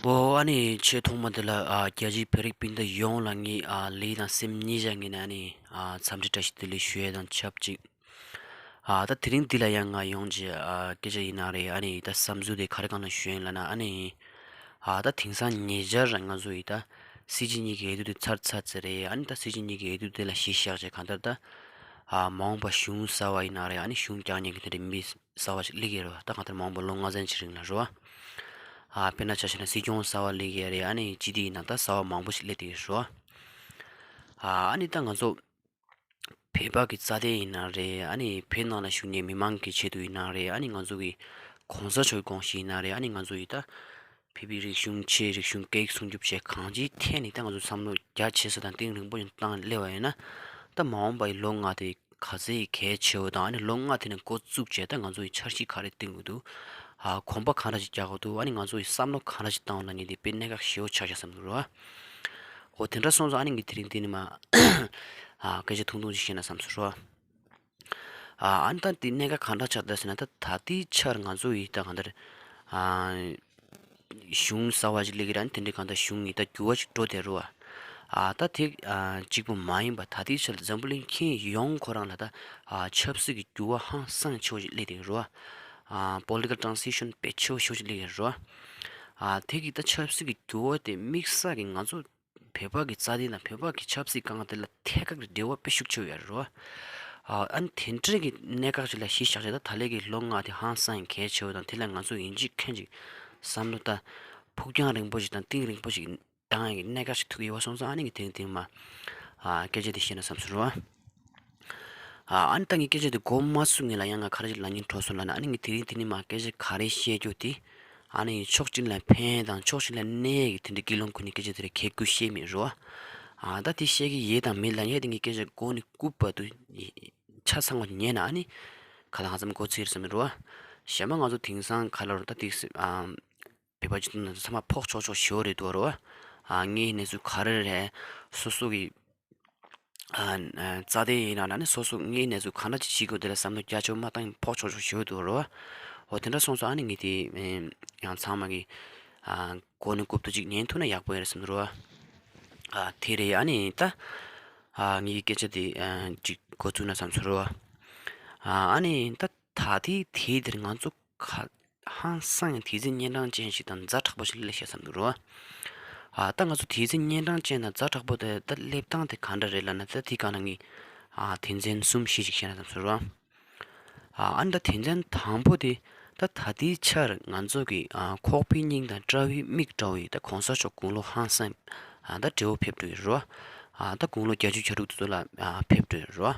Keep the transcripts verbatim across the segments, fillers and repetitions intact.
ཨོ་ཨ་ནི་ཆེས་ཐོག་མ་དེ་ལ་ཨ་རྒྱལ་སྤྱིའི་བོད་རིགས་སྤུན་ཟླ་ཡོངས་ལ་ངས་ཨ་ལུས་དང་སེམས་གཉིས་ཆ་ངོས་ནས་ཨ་ནི་ཨ་འཚམས་འདྲི་བཀྲ་ཤིས་བདེ་ལེགས་ཞུ་ཡས་དང་ཆབས་ཅིག་ཨ་ད་དེ་རིང་འདི་ལ་ཡང་ང་ཡོང་ཅེས་ཨ་སྐད་ཆ་ཡིན་ན་རེད། ཨ་ནི་ད་བསམ་ཚུལ་དེ་ག་རེ་གང་ལ་ཞུ་ཡིན་ལབ་ན། ཨ་ནི་ཨ་ད་དེང་སང་ཉེ་ཆར་ང་ཚོ་ཡི་ད་སྲིད་སྤྱི་གཉིས་ཀྱི་འོས་བསྡུ་དེ་ཚར་ཚར་ཚར་རེད། ཨ་ནི་ད་སྲིད་སྤྱི་གཉིས་ཀྱི་འོས་བསྡུ་དེ་ལ་གཞི་བཞག་བྱས་གང་ལྟར་ད་ཨ་མ་འོངས་པ་གཞུང་གསར་བ་ཡིན་ན་རེད། ཨ་ནི་གཞུང་རྒྱག་མཁན་གྱི་དེ་རིང་མི་གསར་བ་ཞིག་སླེབས་ཀྱི་རེད་བ། ད་གང་ལྟར་མ་འོངས་པ་ལོ་ལྔ་ཚན་ཅིག་རིང་ལ་རེད་བ། ཨ་དཔེར་ན་ཆ་བཞག་ན་སྲིད་སྐྱོང་གསར་བ་སླེབས་ཀྱི་རེད། ཨ་ནི་སྤྱི་བདེ་ཡིན་ན་ད་གསར་བ་མང་པོ་ཞིག་སླེབས་བསྡད་ཀྱི་རེད་བ། ཨ་ཨ་ནི་ད་ང་ཚོ་བོད་པ་གི་རྩ་དོན་ཡིན་ན་རེད། ཨ་ནི་བོད་ནང་ལ་བཞུགས་མཁན་མི་མང་གི་ཆེད་དུ་ཡིན་ན་རེད། ཨ་ནི་ང་ཚོ་གི་གོང་ས་མཆོག་གི་དགོངས་གཞི་ཡིན་ན་རེད། ཨ་ནི་ང་ཚོ་ཡི་ད་བོད་པའི་རིག་གཞུང་ཆེ་རིག་གཞུང་སྐད་ཡིག་སྲུང་སྐྱོབ་བྱེད་གང་ཅིའི་ཐད་ནས་ད་ང་ཚོ་བསམ་བློ་རྒྱ་ཆེ་ས་དང་གཏིང་རིང་པོ་ཞིག་བཏང་སླེབས་པ་ཡིན་ན། ད་མ་འོངས་པ་ཡི་ལོ་ལྔ་དེ་ག་ཚད་གལ་ཆེ་བོ་དང་། ཨ་ནི་ལོ་ལྔ་དེ་ནས་འགོ་བཙུགས་བྱས་ད་ང་ཚོ་ཡི་འཆར་གཞི་ག་རེ་བཏིང་དགོས་འདུག་ཨ་གོམ་པ་གང་འདྲ་ཞིག་རྒྱག་དགོས་འདུག་ཨ་ནི་ང་ཚོ་ཡི་བསམ་བློ་གང་འདྲ་ཞིག་བཏང་བ་ལ་ངས་དེ་དཔེ་གནད་འགག་ཞེ་བོ་ཆགས་བཞག་བསམ་འདུག་རོ། འོ་དེ་འདྲ་སོང་ཙང་ཨ་ནི་ངས་དེ་རིང་འདི་ནས་མ་ཨ་སྐད་ཆ་ཐུང་ཐུང་ཞིག་བཤད་ན་བསམ་སོང་རོ། ཨ་ཨ་ནི་ད་དེ་གནད་འགག་གང་འདྲ་ཆགས་བསྡད་ཟེར་ན། ད་ད་ལྟའི་ཆར་ང་ཚོ་ཡི་ད་གང་ལྟར་ཨ་གཞུང་གསར་བ་ཞིག་སླེབས་ཀྱི་རེད། ཨ་ནི་དེ་འདྲའི་གང་ལྟར་གཞུང་ཡི་ད་འགྱུར་བ་ཞིག་འགྲོ་བསྡད་རེད་བ། ཨ་ད་དེ་ཨ་གཅིག་པོ་མ་ཡིན་པ། ད་ལྟའི་ཆར་འཛམ་བུ་གླིང་ཁྱོན་ཡོངས་ཁོ་རང་ལ་ད་ཨ་ཆབ་སྲིད་ཀྱི་འགྱུར་བ་ཧང་སང་ཆེ་བོ་ཞིག་སླེབས་བསྡད་ཀྱི་རེད་བ། ཨ་political transition དཔེ་ཆེ་བོ་ཞེ་བོ་ཞིག་སླེབས་ཀྱི་རེད་བ། ཨ་དེ་གི་ད་ཆབ་སྲིད་ཀྱི་འགྱུར་བ་དེ་དམིགས་བསལ་གྱི་ང་ཚོ་བོད་པ་གི་རྩ་དོན་དང་བོད་པ་གི་ཆབ་སྲིད་དཀའ་ངལ་དེ་ལ་ཐད་ཀར་གྱི་འབྲེལ་བ་དཔེ་ཤུགས་ཆེ་བོ་ཡོད་རེད་བ། ཨ་ཨ་ནི་དེ་འདྲའི་གི་གནད་འགག་ཅིག་ལ་གཞི་བཞག་བྱས་ད་ད་ལན་གྱི་ལོ་ལྔ་དེ་ཧང་སང་གལ་ཆེ་བོ་དང་། དེ་ལ་ང་ཚོ་ཡིན་གཅིག་མཁན་གཅིག་བསམ་བློ་ད་ཕུགས་རྒྱང་རིང་པོ་ཞིག་དང་གཏིང་རིང་པོ་ཞིག་བཏང་ཡག་གི་གནད་འགག་ཞིག་ཐུག་གི་ཡོད་པ་སོང་ཙང་། ཨ་ནི་ངས་དེང་དེང་མ་ཨ་སྐད་ཆ་དེ་བཤད་ན་བསམ་སོང་རེད་བ། ཨ་ཨ་ནི་ད་ངས་སྐད་ཆ་དེ་འགོ་མ་ཚུགས་སྔོན་ལ་ཡང་ང་ག་རེ་ཞིག་ལབ་སྙིང་བྲོ་སོང་ལབ་ན། ཨ་ནི་ངས་དེ་རིང་དེ་ནས་མ་སྐད་ཆ་ག་རེ་བཤད་རྒྱུ་དེ་ཨ་ནི་ཕྱོགས་གཅིག་ལ་ཕན་དང་ཕྱོགས་གཅིག་ལ་གནོད་ཀྱི་དེ་འདྲའི་དགེ་སློང་ཀུན་ནས་སྐད་ཆ་དེ་རེ་གལ་ཀུན་བཤད་མེད་རོ། ཨ་ད་དེ་བཤད་ཀྱི་ཡོད་དང་མེད་ལབ་ཡས་དེ་ངས་སྐད་ཆ་མགོ་ནས་རྐུབ་བར་དུ་ཆ་ཚང་བ་ཉན་ན། ཨ་ནི་ག་ལ་གང་འཚམ་གོ་ཚིག་རེད་བསམ་མེད་རོ། གཞན་པ་ང་ཚོ་དེང་སང་ག་ལ་རོ་ད་དེ་ཨ་བོད་པ་སྤྱི་ཚོགས་ནང་ཚང་མ་ཕོགས་ཆོག་ཆོག་ཞེ་བོ་རེད་འདུག་རོ། ཨ་དངོས་གནས་སུ་ག་རེ་རེད། སོ་སོ་གི་ཨ་ཨ་རྩ་དོན་ཡིན་ན་ནི་སོ་སོ་དངོས་གནས་སུ་གང་འདྲ་ཅིག་བྱེད་དགོས་དེ་ལ་བསམ་བློ་རྒྱ་ཆེ་བོ་མ་བཏང་ཕོགས་ཆོག་ཆོག་ཞེ་བོ་འདུག་རོ། འོ་དེ་འདྲ་སོང་ཙང་ཨ་ནི་ངས་དེ་ཨེམ་ཡང་ཚང་མ་གི་ཨ་མགོ་ནས་རྐུབ་ཏུ་ཅིག་ཉན་ཐུབ་ན་ཡག་པོ་ཡོད་རེད་བསམ་འདུག་རོ། ཨ་དེ་རེད། ཨ་ནི་ད་ཨ་ངའི་སྐད་ཆ་དེ་ཨ་ཅིག་འགོ་བཙུགས་ན་བསམ་སོང་རོ། ཨ་ཨ་ནི་ད་ད་ལྟའི་དེའི་དེར་ང་ཚོ་ཁ་ཧང་སང་ཡང་དེ་ཚེ་གཉན་འཕྲང་ཅན་ཞིག་དང་ཛ་དྲག་པོ་ཞིག་སླེབས་ཤག་བསམ་འདུག་རོ། ཨ་ད་ང་ཚོ་དེ་ཚེ་གཉན་འཕྲང་ཅན་དང་ཛ་དྲག་པོ་དེ་ད་སླེབས་སྟངས་དེ་ག་འདྲ་རེད་ལབ་ན། ད་དེ་ག་ན་ངས་ཨ་དོན་ཚན་གསུམ་བཞི་ཞིག་བཤད་ན་བསམ་སོང་རོ། ཨ་ཨ་ནི་ད་དོན་ཚན་དང་པོ་དེ་ད་ད་ལྟའི་ཆར་ང་ཚོ་གི་ཨ་ཁོག་པའི་སྙིང་དང་དཔྲལ་བའི་མིག་འདྲ་བོ་ཡི་ད་གོང་ས་མཆོག་དགུང་ལོ་ཧང་སང་ཨ་ད་བགྲེས་པོ་ཕེབས་འགྲོ་ཡི་རོ། ཨ་ད་དགུང་ལོ་བརྒྱད་ཅུ་གྱ་དྲུག་དེ་ཚོ་ལ་ཨ་ཕེབས་འགྲོ་ཡི་རོ།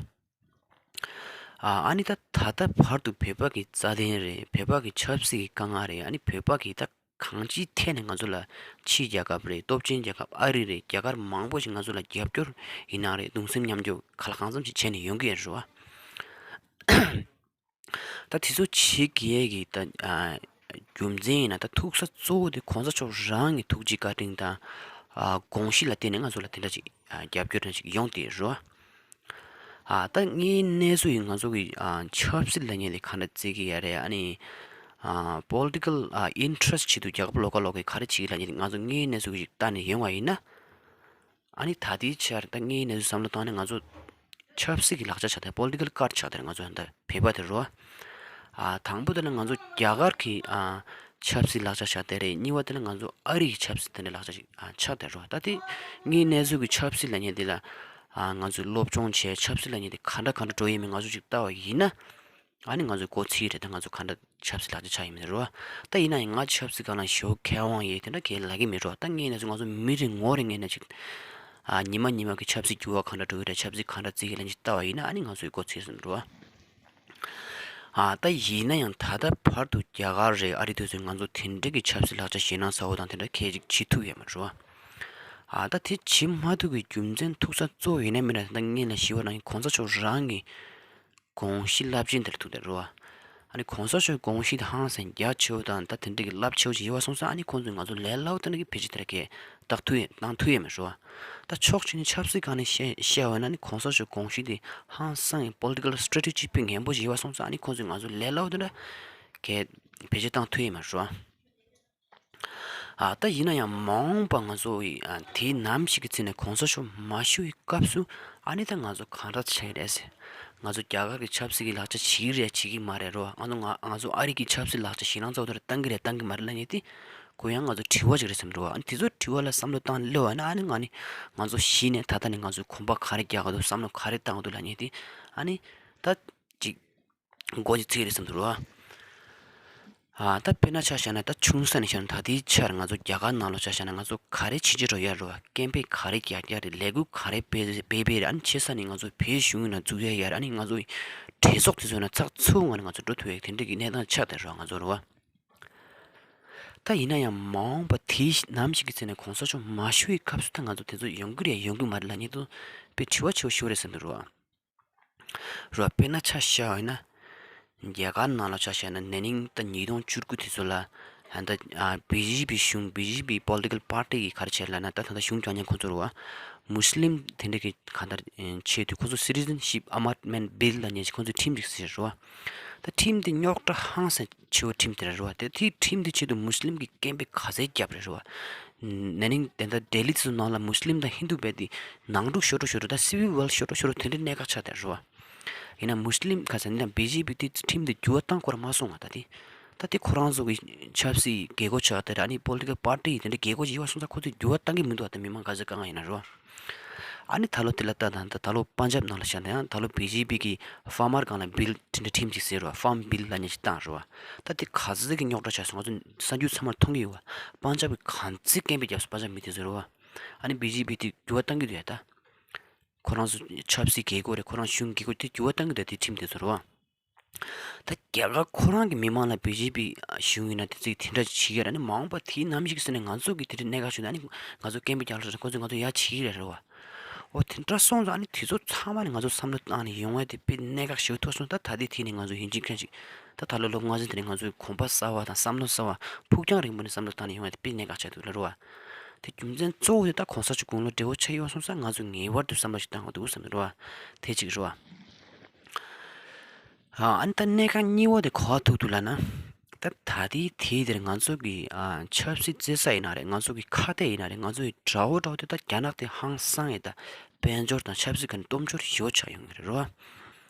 ཨ་ཨ་ནི་ད་ད་ལྟ་བར་དུ་བོད་པ་གི་རྩ་དོན་རེད། བོད་པ་གི་ཆབ་སྲིད་ཀྱི་དཀའ་ངལ་རེད། ཨ་ནི་བོད་པ་གི་ད་གང་ཅིའི་ཐད་ནས་ང་ཚོ་ལ་ཕྱིའི་རྒྱལ་ཁབ་རེད། སྟོབས་ཆེན་རྒྱལ་ཁབ་ཨ་རི་རེད། རྒྱ་གར་མང་པོ་ཞིག་ང་ཚོ་ལ་རྒྱབ་སྐྱོར་ཡིན་ན་རེད། གདུང་སེམས་མཉམ་སྐྱོད་ག་ལ་གང་འཚམ་ཞིག་བྱས་ནས་ཡོང་གི་ཡོད་རེད་བ། ད་དེ་ཚོ་བྱེད་དགོས་ཀྱི་ད་ཨ་རྒྱུ་མཚན་ཡིན་ན། ད་ཐུག་ས་གཙོ་བོ་དེ་གོང་ས་མཆོག་རང་གི་ཐུགས་རྗེ་བཀའ་དྲིན་དང་ཨ་དགོངས་གཞི་ལ་བརྟེན་ནས་ང་ཚོ་ལ་དེ་འདྲ་ཅིག་ཨ་རྒྱབ་སྐྱོར་འདྲ་ཅིག་ཡོང་བསྡད་རོ། ཨ་ད་དངོས་གནས་སུ་ཡིན་ང་ཚོ་གི་ཨ་ཆབ་སྲིད་ལབ་མཁན་དེ་ག་འདྲ་བརྩི་གི་ཡོད་རེད། ཨ་ནི་ཨ་political ཨ་interest ཆེད་དུ་རྒྱལ་ཁབ་ལོགས་ཀ་ལོགས་ཀྱི་ག་རེ་བྱེད་ཀྱི་ལབ་མཁན་དེ་ང་ཚོ་དངོས་གནས་སུ་ཞིག་ལྟ་ནས་ཡོང་བ་ཡིན་ན། ཨ་ནི་ད་ལྟའི་ཆར་ད་དངོས་གནས་སུ་བསམ་བློ་བཏང་ནས་ང་ཚོ་ཆབ་སྲིད་ཀྱི་ལག་ཆ་ཆགས་བསྡད། political card ཆགས་བསྡད་རེད། ང་ཚོ་ད་བོད་པ་དེ་རོ། ཨ་དང་པོ་དེ་ལ་ང་ཚོ་རྒྱ་གར་གྱི་ཨ་ཆབ་སྲིད་ལག་ཆ་ཆགས་བསྡད་རེད། གཉིས་པ་དེ་ལ་ང་ཚོ་ཨ་རི་གི་ཆབ་སྲིད་དེ་འདྲ་ལག་ཆ་ཞིག་ཨ་ཆགས་བསྡད་རོ། ད་དེ་དངོས་གནས་སུ་གི་ཆབ་སྲིད་ལབ་མཁན་དེ་ལ་ཨ་ང་ཚོས་སློབ་སྦྱོང་བྱས། ཆབ་སྲིད་ལབ་མཁན་དེ་ག་འདྲ་ག་འདྲ་འགྲོ་ཡིན་མིན་ང་ཚོ་ཅིག་ལྟ་བ་ཡིན་ན། ཨ་ནི་ང་ཚོའི་གོ་ཚིག་རེད། ད་ང་ཚོ་ག་འདྲ་ཆབ་སྲིད་ལག་ཆ་ཆགས་ཡིན་མིན་རོ། ད་ཡིན་ན་ཡང་ང་ཆབ་སྲིད་སྒང་ལ་ཞེ་པོ་མཁས་དབང་ཡོད་དེ་འདྲ་གང་ལབ་ཀྱི་མེད་རོ། ད་དངོས་གནས་སུ་ང་ཚོ་མི་རེ་ངོ་རེ་ངོས་ནས་ཅིག་ཨ་ཉི་མ་ཉི་མ་གི་ཆབ་སྲིད་འགྱུར་བ་ག་འདྲ་འགྲོ་གི་རེད། ཆབ་སྲིད་ག་འདྲ་བརྩི་གི་ལབ་ཅིག་ལྟ་བ་ཡིན་ན། ཨ་ནི་ང་ཚོའི་གོ་ཚིག་ཟིན་རོ། ཨ་ད་ཡིན་ན་ཡང་ད་ལྟ་བར་དུ་རྒྱ་གར་རེད། ཨ་རི་དེ་ཚོས་ང་ཚོ་དེ་འདྲ་གི་ཆབ་སྲིད་ལག་ཆ་ཞེད་སྣང་ཚ་བོ་དང་དེ་འདྲ་གང་ཅིག་བྱེད་ཐུབ་ཡོད་མ་རེད་རོ། ཨ་ད་དེ་བྱེད་མ་ཐུབ་ཀྱི་རྒྱུ་མཚན་ཐུག་ས་གཙོ་བོ་ཡིན་ན་མིན་ན། ད་སྔོན་ལ་ཞུས་པ་ནང་བཞིན་གོང་ས་མཆོག་རང་གི་དགོངས་གཞི་རླབས་ཆེན་དེར་ཐུག་བསྡད་རེད་བ། ཨ་ནི་གོང་ས་མཆོག་དགོངས་གཞི་དེ་ཧང་སང་རྒྱ་ཆེ་བོ་དང་ད་དེ་འདྲ་གི་རླབས་ཆེ་བོ་ཞིག་ཡོད་པ་སོང་ཙང་། ཨ་ནི་ཁོང་ཚོས་ང་ཚོ་ལས་སླ་བོ་དེ་འདྲ་གི་བེད་སྤྱོད་དེ་འདྲ་གས་བཏང་ཐུབ་ཡོད་བཏང་ཐུབ་ཡོད་མ་རེད་བ། ད་ཕྱོགས་གཅིག་ནས་ཆབ་སྲིད་སྒང་ནས་བཤད་བཤད་པ་ཡིན་ན། ཨ་ནི་གོང་ས་མཆོག་དགོངས་གཞི་དེ་ཧང་སང་གི་political strategy དཔེ་ངན་པོ་ཞིག་ཡོད་པ་སོང་ཙང་། ཨ་ནི་ཁོང་ཚོས་ང་ཚོ་ལས་སླ་བོ་དེ་འདྲ་གས་བེད་སྤྱོད་བཏང་ཐུབ་ཡོད་མ་རེད་བ། ཨ་ད་ཡིན་ན་ཡང་མ་འོངས་པ་ང་ཚོ་ཡི་ཨ་དེའི་ནམ་ཞིག་གི་ཚེ་ནས་གོང་ས་མཆོག་མ་ཞུ་བའི་སྐབས་སུ་ཨ་ནི་ད་ང་ཚོ་གང་འདྲ་བྱས་རེད་ཟེར། ང་ཚོ་རྒྱ་གར་གྱི་ཆབ་སྲིད་ཀྱི་ལག་ཆ་བྱེད་ཀྱི་རེད་བྱེད་ཀྱི་མ་རེད་རོ། ང་ཚོ་ང་ང་ཚོ་ཨ་རི་གི་ཆབ་སྲིད་ལག་ཆ་ཞེད་སྣང་ཚ་བོ་དེ་བཏང་གི་རེད་བཏང་གི་མ་རེད་ལབ་མཁན་དེ་ཁོ་ཡང་ང་ཚོ་དྲི་བ་ཞིག་རེད་བསམ་རོ། ཨ་ནི་དེ་ཚོ་དྲི་བ་ལ་བསམ་བློ་བཏང་སླེབས་པ་ན་ཨ་ནི་ང་ནི་ང་ཚོ་གཞི་ནས་ད་ལྟ་ནས་ང་ཚོའི་གོམ་པ་ག་རེ་རྒྱག་གི་འདུག་བསམ་བློ་ག་རེ་བཏང་གི་འདུག་ལབ་མཁན་དེ་ཨ་ནི་ད་ཅིག་མགོ་ཅིག་ཚོད་རེད་བསམ་འདུག་རོ། ཨ་ད་དཔེར་ན་ཆ་བཞག་ན་ད་ཆུང་ས་ནས་བཤད་ན་ད་ལྟའི་ཆར་ང་ཚོ་རྒྱ་གར་ནང་ལོགས་ཆ་བཞག་ན་ང་ཚོ་ག་རེ་བྱེད་ཀྱི་འགྲོ་ཡ་རོ། སྐད་འབོད་ག་རེ་རྒྱག་རྒྱག་རེད། ལས་འགུལ་ག་རེ་སྤེལ་སྤེལ་སྤེལ་རེད། ཨ་ནི་ཆེ་ས་ནས་ང་ཚོ་བོད་གཞུང་ཡིན་ན་འཛུགས་ཡ་ཡ་རེད། ཨ་ནི་ང་ཚོ་གྲོས་ཚོགས་དེ་ཚོ་ཡིན་ན་ཚགས་ཚུད་ངང་ནས་ང་ཚོ་འགྲོ་ཐུབ་ཡ་དེ་འདྲ་གི་གནས་སྟངས་ཆགས་བསྡད་རོ་ང་ཚོ་རོ། ད་ཡིན་ན་ཡང་མ་འོངས་པ་དེའི་ནམ་ཞིག་གི་ཚེ་ནས་གོང་ས་མཆོག་མ་ཞུ་བའི་སྐབས་སུ་ད་ང་ཚོ་དེ་ཚོ་ཡོང་གི་རེད་ཡོང་གི་མ་རེད་ལབ་མཁན་དེ་དཔེ་དྲི་བ་ཆེ་བོ་ཞིག་རེད་བསམ་འདུག་རོ། རོ། དཔེར་ན་ཆ་བཞག་པ་ཡིན་ན། རྒྱ་གར་ནང་ལ་ཆ་བཞག་ན་ན་ནིང་ད་ཉིས་སྟོང་བཅུ་དགུ་དེ་ཚོ་ལ་ད་ལྟ་བི་ཇེ་པི་གཞུང་བི་ཇེ་པི་པོ་ལི་ཊི་ཀལ་པར་ཊི་གི་ག་རེ་བྱས་ལབ་ན་ད་ད་ལྟ་གཞུང་སྐྱོང་མཁན་ཁོ་ཚོ་རེད་བ། མུ་སི་ལིམ་དེ་འདྲ་གི་གང་ལྟར་ཆེད་དུ་ཁོ་ཚོ་སི་ཊི་ཛན་ཤིབ་ཨ་མེན་མེན་མེན་ཊི་བིལ་ལབ་མཁན་ཞིག་ཁོ་ཚོས་ཁྲིམས་ཤིག་བཟོས་རེད་བ། ད་ཁྲིམས་དེ་རྙོག་དྲ་ཧང་སང་ཆེ་བོ་ཁྲིམས་དེ་རེད་རེད་བ། དེ་དེའི་ཁྲིམས་དེ་ཆེད་དུ་མུ་སི་ལིམ་གྱི་སྐད་འབོད་ག་ཚད་བརྒྱབ་རེད་རེད་བ། ན་ནིང་དེ་འདྲ་ལྡི་ལི་ཚོ་ནང་ལ་མུ་སི་ལིམ་དང་ཧིན་དུ་བས་དེ་ནང་འཁྲུག་ཤོར་འགྲོ་ཤོར་འགྲོ་ད་སི་ཝིལ་ཝར་ཤོར་འགྲོ་ཤོར་འགྲོ་དེ་འདྲའི་གནད་འགག་ཆགས་བསྡད་རེད་བ། ཡིན་ན་མུ་སི་ལིམ་ག་ཚད་ནི་དང་བི་ཇེ་པི་དེ་ཁྲིམས་དེ་འགྱུར་བ་བཏང་དགོས་ར་མ་སོང་བ། ད་དེ་ད་དེ་ཁོ་རང་ཚོ་གི་ཆབ་སྲིད་རྒྱལ་སྒོ་ཆགས་དེ་ར་ཨ་ནི་པོ་ལི་ཊི་ཀལ་པར་ཊི་དེ་འདྲ་རྒྱལ་སྒོ་ཡིན་པ་སོང་ཙང་ཁོ་ཚོས་འགྱུར་བ་བཏང་གི་མི་འདུག་ད་མི་མང་ག་ཚོད་གང་ག་ཡིན་ན་རེད་བ། ཨ་ནི་ད་ལོ་དེ་ལ་ལྟ་དང་ད་ད་ལོ་པན་ཇབ་ནང་ལ་བཞག་ན་ཡང་ད་ལོ་བི་ཇེ་པི་གི་ཕར་མར་སྒང་ལ་བིལ་དེ་འདྲ་ཁྲིམས་ཅིག་ཟེར་རོ། ཕརམ་བིལ་ལབ་མཁན་ཞིག་བཏང་རོ། ད་དེ་ག་ཚོད་ཀྱི་རྙོག་དྲ་ཆགས་སོང་ང་ཚོ་གསར་འགྱུར་ཚང་མར་མཐོང་གི་ཡོད་བ། པན་ཇབ་གི་ག་ཚོད་སྐད་འབོད་བརྒྱབ་སོང་པན་ཇབ་མི་དེ་ཚོ་རོ། ཨ་ནི་བི་ཇེ་པི་དེ་འགྱུར་བ་བཏང་གི་འདུག་ཡ་ད། ཁོ་རང་ཚོ་ཆབ་སྲིད་རྒྱལ་སྒོ་རེད། ཁོ་རང་གཞུང་རྒྱལ་སྒོ་དེ་འགྱུར་བ་བཏང་གི་འདུག་དེ་ཁྲིམས་དེ་ཚོ་རོ། ད་རྒྱ་གར་ཁོ་རང་གི་མི་མང་ལ་བི་ཇེ་པི་གཞུང་ཡིན་ན་དེ་ཚོས་དེ་འདྲ་ཅིག་བྱེད་ཀྱི་རེད་ན་མ་འོངས་པ་དེའི་ནམ་ཞིག་ཟེར་ནས་ང་ཚོ་གི་དེ་འདྲ་གནད་འགག་བྱུང་ན་ཨ་ནི་ང་ཚོ་སྐད་འབོད་རྒྱག་ལ་ཁོ་ཚོས་ང་ཚོ་ཡ་བྱེད་ཀྱི་རེད་རེད་བ། འོ་དེ་འདྲ་སོང་ཙང་ཨ་ནི་དེ་ཚོ་ཚང་མ་ནི་ང་ཚོ་བསམ་བློ་བཏང་ནས་ཡོང་ཡ་དེ་དཔེ་གནད་འགག་ཞེ་པོ་ཐུག་སོང་། ད་ད་ལྟའི་དེ་ནི་ང་ཚོ་ཡིན་གཅིག་མིན་གཅིག་ད་ད་ལོ་ལོ་ལྔ་ཚན་དེ་ནི་ང་ཚོའི་གོམ་པ་གསར་བ་དང་བསམ་བློ་གསར་བ་ཕུགས་རྒྱང་རིང་པོ་ནས་བསམ་བློ་བཏང་ནས་ཡོང་ཡ་དེ་དཔེ་གནད་འགག་ཆགས་འདུག་ལ་རེད་བ། དེ་རྒྱུ་མཚན་གཙོ་བོ་དེ་ད་གོང་ས་མཆོག་དགུང་ལོ་བགྲེས་པོ་ཆགས་ཡོད་སོང་ཙང་ང་ཚོས་ངེས་པར་དུ་བསམ་བློ་ཞིག་བཏང་དགོས་འདུག་བསམ་འདུག་རེད་བ། དེ་གཅིག་རེད་བ། ཨ་ནི་ད་གནད་འགག་གཉིས་པ་དེ་ག་པར་ཐུག་འདུག་ལབ་ན། ད་ད་ལྟའི་དེའི་དེར་ང་ཚོ་གི་ཨ་ཆབ་སྲིད་རྩེ་ས་ཡིན་ན་རེད། ང་ཚོ་གི་ཁ་གཏད་ཡིན་ན་རེད། ང་ཚོ་ཡི་དགྲ་བོ་དགྲ་བོ་དེ་ད་རྒྱ་ནག་དེ་ཧང་སང་ཡིན། ད་དཔལ་འབྱོར་དང་ཆབ་སྲིད་ཁ་ནས་སྟོབས་འབྱོར་ཞེ་པོ་ཆགས་ཡོང་གི་རེད་རོ།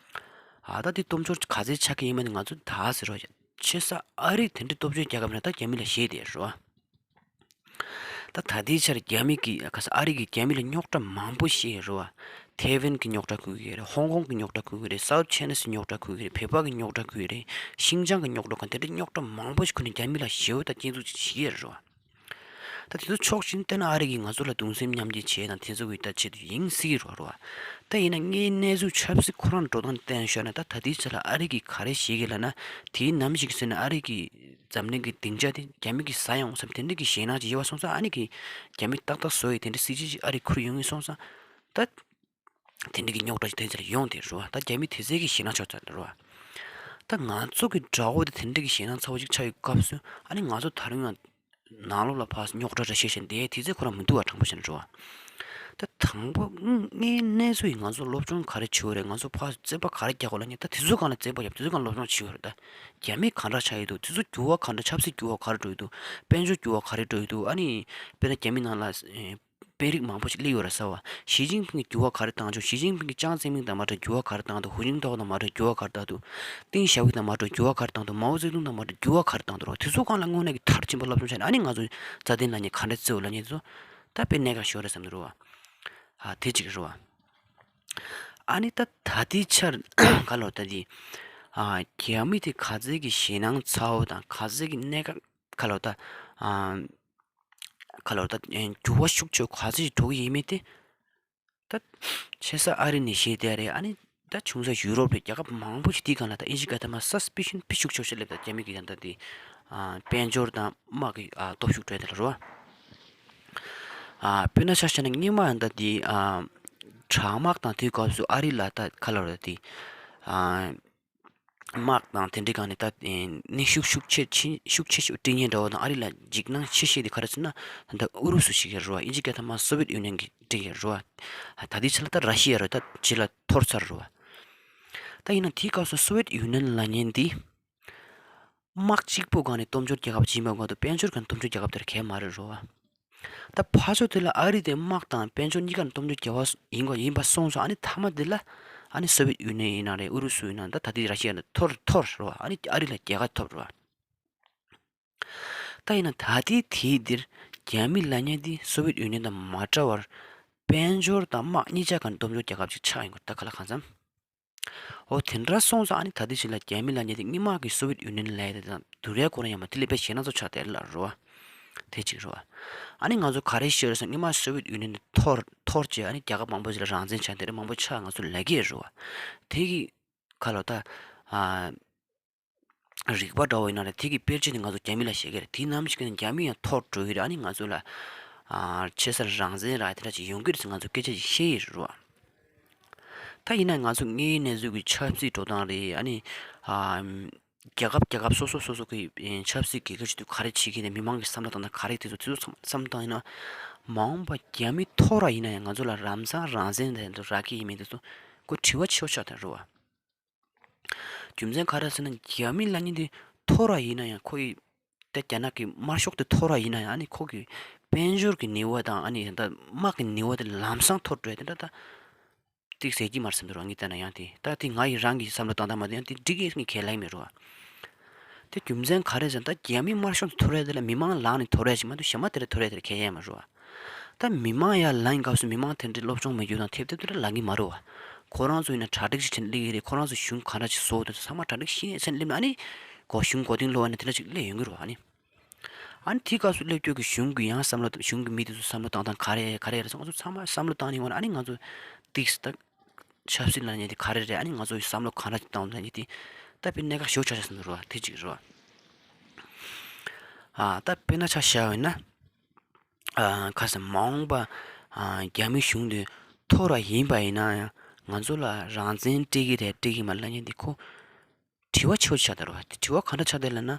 ཨ་ད་དེ་སྟོབས་འབྱོར་ག་ཚད་ཆགས་ཀྱི་ཡིན་མིན་ང་ཚོ་ད་ཟེར་རོ། ཆེ་ས་ཨ་རི་དེ་འདྲའི་སྟོབས་འབྱོར་རྒྱག་གི་མེད་ན་ད་རྒྱ་མི་ལ་ཞེད་དེ་རོ། ད་ད་ལྟའི་ཆར་རྒྱ་མི་གི་ཁ་ས་ཨ་རི་གི་རྒྱ་མི་ལ་རྙོག་དྲ་མང་པོ་ཞིག་རོ། ཐའེ་ཝན་གི་རྙོག་དྲ་ཁུར་གི་རེད། ཧོང་ཀོང་གི་རྙོག་དྲ་ཁུར་གི་རེད། སའུ་ཐ་ཆའི་ན་སི་རྙོག་དྲ་ཁུར་གི་རེད། བོད་པ་གི་རྙོག་དྲ་ཁུར་གི་རེད། ཤིང་ཅང་གི་རྙོག་དྲ་ཁུར་དེ་འདྲའི་རྙོག་དྲ་མང་པོ་ཞིག་ཁུར་ནས་རྒྱ་མི་ལ་ཞེ་པོ་ད་སྐྱོན་འཛུགས་བྱེད་ཀྱི་རེད་རོ། ད་དེ་ཚོ་ཕྱོགས་གཅིག་ནས་བལྟས་ན་ཨ་རི་གིས་ང་ཚོ་ལ་གདུང་སེམས་མཉམ་སྐྱེད་བྱེད་དང་དེ་ཚོ་གི་ད་ཆེད་དུ་ཡིན་སྲིད་ཀྱི་རེད་རོ། ད་ཡིན་ན་དངོས་གནས་ཚུལ་ཆབ་སྲིད་ཁོ་རང་འགྲོ་སྟངས་བལྟས་ཤོར་ན་ད་ད་ལྟའི་ཆ་ལ་ཨ་རི་གིས་ག་རེ་བྱེད་ཀྱི་ལབ་ན། དེའི་ནམ་ཞིག་ཟེར་ན་ཨ་རི་གིས་འཛམ་གླིང་གི་སྡིངས་ཆ་དེ་རྒྱ་མི་གིས་ཟ་ཡོང་བསམ་དེ་འདྲ་གི་ཞེད་སྣང་ཅིག་ཡོད་པ་སོང་ཙང་ཨ་ནི་གིས་རྒྱ་མི་ཏག་ཏག་བཟོ་ཡི་དེ་འདྲ་སྲིད་ཇུས་ཅིག་ཨ་རི་ཁུར་ཡོང་ངེས་སོང་ཙང་ད། དེ་འདྲ་གི་རྙོག་དྲ་ཞིག་དེ་ཚོར་ཡོང་དེ་རེད་བ། ད་རྒྱ་མི་དེ་ཚོའི་གི་ཞེད་སྣང་ཆགས་ཚར་རེད་བ། ད་ང་ཚོ་གི་དགྲ་བོ་དེ་དེ་འདྲ་གི་ཞེད་སྣང་ཚ་བོ་ཅིག་ཆགས་ཡོད་སྐབས་སུ་ཨ་ནི་ང་ཚོ་ད་རུང་ཡང་ནང་ལོགས་ལ་ཕར་རྙོག་དྲ་རེ་བཤད་བཞིན་དེ་དེ་ཚོ་ཁོ་རང་མི་འདུག་བ། དྲང་པོ་བཤད་ན་རེད་བ། ད་དང་པོ་ངའི་གནས་ཚུལ་ཡིན། ང་ཚོ་སློབ་སྦྱོང་ག་རེ་བྱེད་དགོས་རེད། ང་ཚོ་ཕར་རྩོད་པ་ག་རེ་རྒྱག་དགོས་ལབ་ནས་ད་དེ་ཚོ་སྒང་ལ་རྩོད་པ་རྒྱབ། དེ་ཚོ་སྒང་ལ་སློབ་སྦྱོང་བྱེད་དགོས་རེད། ད་རྒྱ་མི་ག་འདྲ་ཆགས་ཡོད་འདུག་དེ་ཚོ་འགྱུར་བ་ག་འདྲ། ཆབ་སྲིད་འགྱུར་བ་ག་རེ་འགྲོ་ཡོད་འདུག་དཔལ་འབྱོར་འགྱུར་བ་ག་རེ་འགྲོ་ཡོད་འདུག་ཨ་ནི་དཔེར་ན་རྒྱ་མི་ནང་ལ་དཔོན་རིགས་མང་པོ་ཞིག་སླེབས་ཡོད་རེད་ཟེར་བ། ཞི་ཅིན་ཕིང་གི་འགྱུར་བ་ག་རེ་བཏང་བྱུང་། ཞི་ཅིན་ཕིང་གིས་ཅང་ཙེ་མིང་དང་མ་འདྲ་འགྱུར་བ་ག་རེ་བཏང་འདུག་ཧུའུ་ཅིན་ཐའོ་དང་མ་འདྲ་འགྱུར་བ་ག་རེ་བཏང་འདུག་ཏིང་ཞའོ་ཕིང་དང་མ་འདྲ་འགྱུར་བ་ག་རེ་བཏང་འདུག་མའོ་ཙེ་ཏུང་དང་མ་འདྲ་འགྱུར་བ་ག་རེ་བཏང་འདུག་ད་དེ་ཚོ་སྒང་ལ་དངོས་གནས་ཀྱི་མཐར་ཕྱིན་པ་སློབ་སྦྱོང་བྱས་ནས་ཨ་ནི་ང་ཚོ་རྩ་དོན་ལབ་མཁན་ག་འདྲ་བརྩི་དགོས་ལབ་མཁན་ཚོ་ད་དཔེ་གནད་འགག་ཞིག་རེད་བསམ་གྱི་རེད་བ། ཨ་དེ་གཅིག་རེད་བ། ཨ་ནི་ད་ད་ལྟའི་ཆར་ག་ལབ་ད་དེ་ཨ་རྒྱ་མི་དེ་ག་ཚད་ཀྱི་ཞེད་སྣང་ཚ་བོ་དང་ག་ཚད་ཀྱི་གནད་འགག་ག་ལབ་ད་ཨ། ག་ལབ་ད་འགྱུར་བ་ཤུགས་ཆེ་ག་ཚོད་ཅིག་འགྲོ་གི་ཡིན་མིན་དེ། ད་ཆེ་ས་ཨ་རི་ནས་ཤེས་བསྡད་རེད། ཨ་ནི་ད་ཆུང་ས་ཡུ་རོབ་རེད། རྒྱལ་ཁབ་མང་པོ་ཞིག་དེའི་སྒང་ལ་ད་ཨིན་ཇི་སྐད་ཐ་མ་སུ་སི་པི་ཤན་དཔེ་ཤུགས་ཆེ་ཤོས་སླེབས། ད་རྒྱ་མི་གི་ད་ལྟ་དེ་དཔལ་འབྱོར་དང་དམག་གི་སྟོབས་ཤུགས་སྤྲད་དེ་ལ་རོ། དཔེར་ན་ཆ་བཞག་ན་སྔོན་མ་ད་དེ་དྲག་དམག་དང་དེའི་སྐབས་སུ་ཨ་རི་ལ་ད་ག་ལབ་ད་དེ། དམག་དང་དེ་འདྲའི་སྒང་ནས་ད་ནུས་ཤུགས་ཤུགས་ཆེ་ཆེ་ཤུགས་ཆེ་ཤོས་སྤྲད་མཁན་འདྲ་བོ་དང་ཨ་རི་ལ་འཇིགས་སྣང་ཆེ་ཤོས་དེ་ག་རེ་ཟེར་ན་ད་ལྟ་ཨུ་རུ་སུ་ཞིག་ཡོད་རེད་བ། ཨིན་ཇི་སྐད་ཐ་མ་སོ་ཝེད་ཡུ་ནིཡན་གྱི་སྒྲིག་ཡོད་རེད་བ། ད་ལྟའི་ཆ་ལ་ད་ར་ཤི་ཡ་རེད། ད་རྗེས་ལ་འཐོར་ཚར་རེད་བ། ད་ཡིན་ན་དེའི་སྐབས་སུ་སོ་ཝེད་ཡུ་ནིཡན་ལབ་མཁན་འདི་ དམག་གཅིག་པོ་སྒང་ནས་སྟོབས་འབྱོར་རྒྱལ་ཁབ་ཅིག་ཡིན་པའི་སྒང་དུ་དཔལ་འབྱོར་སྒང་སྟོབས་འབྱོར་རྒྱལ་ཁབ་དེར་གལ་མ་རེད་རོ། ད་ཕར་ཕྱོགས་དེ་ལ་ཨ་རི་དེ་དམག་དང་དཔལ་འབྱོར་གཉིས་ཀ་ནས་སྟོབས་འབྱོར་རྒྱལ་བ་ཡིན་པ་ཡིན་པ་སོང་ཙང་། ཨ་ནི་མཐའ་མ་དེ་ལ་ཨ་ནི་སོ་བིཡེད་ཡུ་ནི་ཡན་ཡིན་ན་རེད། ཨུ་རུ་སུ་ཡིན་ན། ད་ད་ལྟའི་ར་ཤི་ཡ་ནི་འཐོར་འཐོར་རོ། ཨ་ནི་ཨ་རི་ལ་རྒྱལ་ཁ་ཐོབ་རོ། ད་ཡིན་ན་ད་ལྟའི་དུས་འདིར་རྒྱ་མི་ལབ་མཁན་དེ་སོ་བིཡེད་ཡུ་ནི་ཡན་དང་མ་འདྲ་བར་དཔལ་འབྱོར་དང་དམག་གཉིས་ཆ་ག་ནས་སྟོབས་འབྱོར་རྒྱལ་ཁབ་ཅིག་ཆགས་ཡོང་གི་རེད། ད་ག་ལ་གང་འཚམ། འོ་དེ་འདྲ་སོང་ཙང་། ཨ་ནི་ད་ལྟའི་ཆ་ལ་རྒྱ་མི་ལབ་མཁན་དེ་སྔོན་མ་གི་སོ་བིཡེད་ཡུ་ནི་ཡན་ལབ་ཡ་དེ་དང་བསྡུར་ཡ་ཁོ་རང་ཡང་མ་དེ་ལས་དཔེ་ཞེད་སྣང་ཚ་པོ་ཆགས་བསྡད་ལ་རོ། དེ་གཅིག་རོ། ཨ་ནི་ང་ཚོ་ག་རེ་ཤེས་རེད་ཟེར་ན། སྔོན་མ་སོ་བིཡེད་ཡུ་ནི་ཡན་དེ་འཐོར་འཐོར་བྱས། ཨ་ནི་རྒྱལ་ཁབ་མང་པོ་ཞིག་ལ་རང་བཙན་ཆགས། དེ་འདྲ་མང་པོ་ཆགས། ང་ཚོ་ལབ་ཀྱི་ཡོད་རེད་བ། དེ་གི་ཁ་ལོ་ད། ཨ། རིག་པ་འདྲ་བོ་ཡིན་ན་རེད། དེ་གི་དཔེར་བརྗོད་དེ་ང་ཚོ་རྒྱ་མི་ལ་བཤད་ཀྱི་རེད། དེ་ནམ་ཞིག་ནས་རྒྱ་མི་ཡང་འཐོར་འགྲོ་གི་རེད། ཨ་ནི་ང་ཚོ་ལ་ཨ་ཆེ་སར་རང་བཙན་རག་དེ་འདྲ་ཅིག་ཡོང་གི་རེད་ཟེར་ང་ཚོ་སྐད་ཆ་ཅིག་བཤད་ཡི་རེད་བ། ད་ཡིན་ན་ང་ཚོ་དངོས་ཡོད་གནས་ཚུལ་གྱི་ཆབ་སྲིད་འགྲོ་སྟངས་རེད། ཨ་ནི་ཨ་རྒྱལ་ཁབ་རྒྱལ་ཁབ་སོ་སོ་སོ་སོ་གི་ཨེ་ཆབ་སྲིད་སྒེར་གྱི་ཆེད་དུ་ག་རེ་བྱེད་ཀྱི་ཡིན། མི་མང་གི་བསམ་བློ་བཏང་སྟངས་ག་རེ། དེ་ཚོ་དེ་ཚོ་ཚང་མ་བསམ་བློ་བཏང་ཡིན་ན། མ་འོངས་པ་རྒྱ་མི་འཐོར་བ་ཡིན་ན་ཡང་ང་ཚོ་ལ་ལམ་སང་རང་བཙན་དེ་ཚོ་རག་གི་ཡིན་མིན་དེ་ཚོ་ཁོ་དྲི་བ་ཆེ་བོ་ཆགས་བསྡད་རེད་བ། རྒྱུ་མཚན་ག་རེ་ཟེར་ན། རྒྱ་མི་ལབ་མཁན་དེ་འཐོར་བ་ཡིན་ན་ཡང་། ཁོ་ཡི་ད་རྒྱ་ནག་གི་དམར་ཤོག་དེ་འཐོར་བ་ཡིན་ན་ཡང་། ཨ་ནི་ཁོ་གི་དཔལ་འབྱོར་གྱི་ནུས་པ་དང་། ཨ་ནི་ད་དམག་གི་ནུས་པ་དེ་ལམ་སང་འཐོར་འགྲོ་ཡ་དེ་འདྲ་ད་ཏིག་ཟེར་གྱི་མ་རེད་བསམ་གྱི་རེད་བ། ངས་བལྟས་ན་ཡང་དེ་ད་དེ་ང་ཡི་རང་གི་བསམ་བློ་བཏང་སྟངས་མ་གཏོགས་ཡང་དེ་འགྲིག་གི་ངས་ཁས་ལེན་མེད་རེད་བ། དེ་རྒྱུ་མཚན་ག་རེ་ཟེར་ན། ད་རྒྱ་མི་དམར་ཤོག་འཐོར་ཡ་དེ་ལ་མི་མང་ལངས་ནས་འཐོར་ཡ་ཞིག་མ་གཏོགས། གཞན་མ་དེ་འདྲ་འཐོར་ཡ་དེ་ལ་ཁས་ལེན་མ་རེད་བ། ད་མི་མང་ཡར་ལངས་སྐབས་སུ་མི་མང་དེ་འདྲའི་སློབ་སྦྱོང་མེད་རྒྱུ་དང་ཐེབས་ཐེབས་དེ་འདྲ་ལངས་ཀྱི་མ་རེད་བ། ཁོ་རང་ཚོ་ཡིན་ན་གྲ་སྒྲིག་ཞིག་བྱས་ནས་སླེབས་ཀྱི་རེད། ཁོ་རང་ཚོ་གཞུང་ག་འདྲ་ཞིག་བཟོ་འདུག་ཚང་མ་གྲ་སྒྲིག་ཞིག་བྱས་ནས་སླེབས་ནས། ཨ་ནི་གོ་གཞུང་མགོ་རྟིང་སློག་པ་ནས་དེ་འདྲ་ཞིག་སླེབས་ཡོང་གི་རེད་བ། ཨ་ནི། ཨ་ནི་དེའི་སྐབས་སུ་སླེབས་རྒྱུ་གི་གཞུང་གི་ཡང་བསམ་བློ། གཞུང་གི་མི་དེ་ཚོ་བསམ་བློ་བཏང་སྟངས་ག་རེ་ག་རེ་རེད་ཟེར། ང་ཚོ་ཚང་མ་བསམ་བློ་བཏང་ནས་ཡོང་ན། ཨ་ནི་ང་ཚོ་ཏིག་ཙམ་ད་ཆབ་སྲིད་ལབ་མཁན་དེ་ག་རེ་རེད། ཨ་ནི་ང་ཚོ་ཡི་བསམ་བློ་ག་འདྲ་ཞིག་བཏང་ནས་དེ་ད་དཔེ་གནད་འགག་ཞེ་པོ་ཆགས་ཆགས་སོང་རེད་བ། དེ་གཅིག་རེད་བ། ཨ། ད་དཔེར་ན་ཆ་བཞག་པ་ཡིན་ན། ཨ། ཁ་སང་མ་འོངས་པ་ཨ་རྒྱ་མི་གཞུང་དེ་འཐོར་བ་ཡིན་པ་ཡིན་ན་ཡང་། ང་ཚོ་ལ་རང་བཙན་སྤྲད་ཀྱི་རེད་སྤྲད་ཀྱི་མ་རེད་ལབ་མཁན་དེ་ཁོ་དྲི་བ་ཆེ་བོ་ཆགས་བསྡད་རེད་བ། དེ་དྲི་བ་ག་འདྲ་ཆགས་བསྡད་ལབ་ན།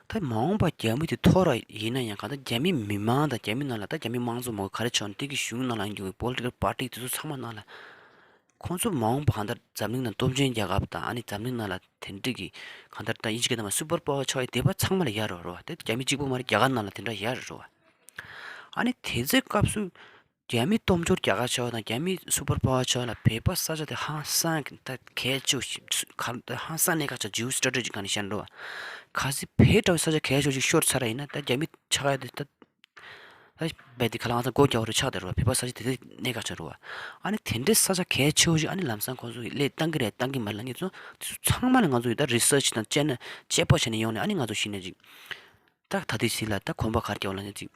ད་མ་འོངས་པ་རྒྱ་མི་དེ་འཐོར་བ་ཡིན་ན་ཡང་། གང་ལྟར་རྒྱ་མི་མི་མང་དང་། རྒྱ་མི་ནང་ལ་ད་རྒྱ་མི་དམངས་གཙོ་མོ་ག་རེ་བྱུང་། དེ་གི་གཞུང་ནང་ལ་ཡོད་པའི་པོ་ལི་ཊི་ཀལ་པར་ཊི་དེ་ཚོ་ཚང་མ་ནང་ལ། ཁོང་ཚོ་མ་འོངས་པ་གང་ལྟར་འཛམ་གླིང་ནང་སྟོབས་ཆེན་རྒྱལ་ཁབ་དང་། ཨ་ནི་འཛམ་གླིང་ནང་ལ་དེ་འདྲ་གི་གང་ལྟར་ད་དབྱིན་ཇི་སྐད་དུ་མ་སུ་པར་པ་ཝར་ཆགས་པའི་དེ་བ་ཚང་མ་ལ་ཡ་རོ་རོ། དེ་རྒྱ་མི་གཅིག་པོ་མ་རེད། རྒྱ་གར་ནང་ལ་དེ་འདྲ་ཡ་རོ་རོ། ཨ་ནི་དེ་ཚོའི་སྐབས་སུ་རྒྱ་མི་སྟོབས་འབྱོར་རྒྱལ་ཁབ་ཆགས་པ་དང་། རྒྱ་མི་སུ་པར་པ་ཝར་ཆགས་ལ་བོད་པ་ས་ཆ་དེ་ཧང་སང་གི་ད་གལ་ཆེ་བོ་ཞིག་ག་ད་ཧང་སང་གནད་འགག་ཆགས། ཇིའོ་སི་ཊེ་རེ་ཊི་ཇི་ག་ནས་བཤད་འགྲོ་བ། གལ་སྲིད་བོད་འདྲ་བོ་ས་ཆ་གལ་ཆེ་བོ་ཞིག་ཤོར་ཚར་བ་ཡིན་ན། ད་རྒྱ་མི་ཆགས་ཡ་དེ་ད་ད་རྦད་དེ་ཁ་ལག་ཧང་སང་སྒོ་རྒྱག་པ་རུ་ཆགས་བསྡད་རེད་བ། བོད་པ་ས་ཆ་དེ་དེ་གནད་འགག་ཆགས་རེད་བ། ཨ་ནི་དེ་འདྲའི་ས་ཆ་གལ་ཆེ་བོ་ཞིག་ཨ་ནི་ལམ་སང་ཁོང་ཚོ་གིས་སླེབས་བཏང་གི་རེད་བཏང་གི་མ་རེད་ལབ་མཁན་དེ་ཚོ་ཚང་མ་ལ་ང་ཚོ་གིས་ད་རི་སར་ཆི་དང་དཔྱད་ན་དཔྱད་པ་བྱས་ནས་ཡོང་ནས། ཨ་ནི་ང་ཚོ་གཞི་ནས་ཅིག་ད་ད་ལྟའི་ཚིག་ལ་ད་གོམ་པ་ག་རེ་རྒྱག་པ་ལབ་ན་ཅིག་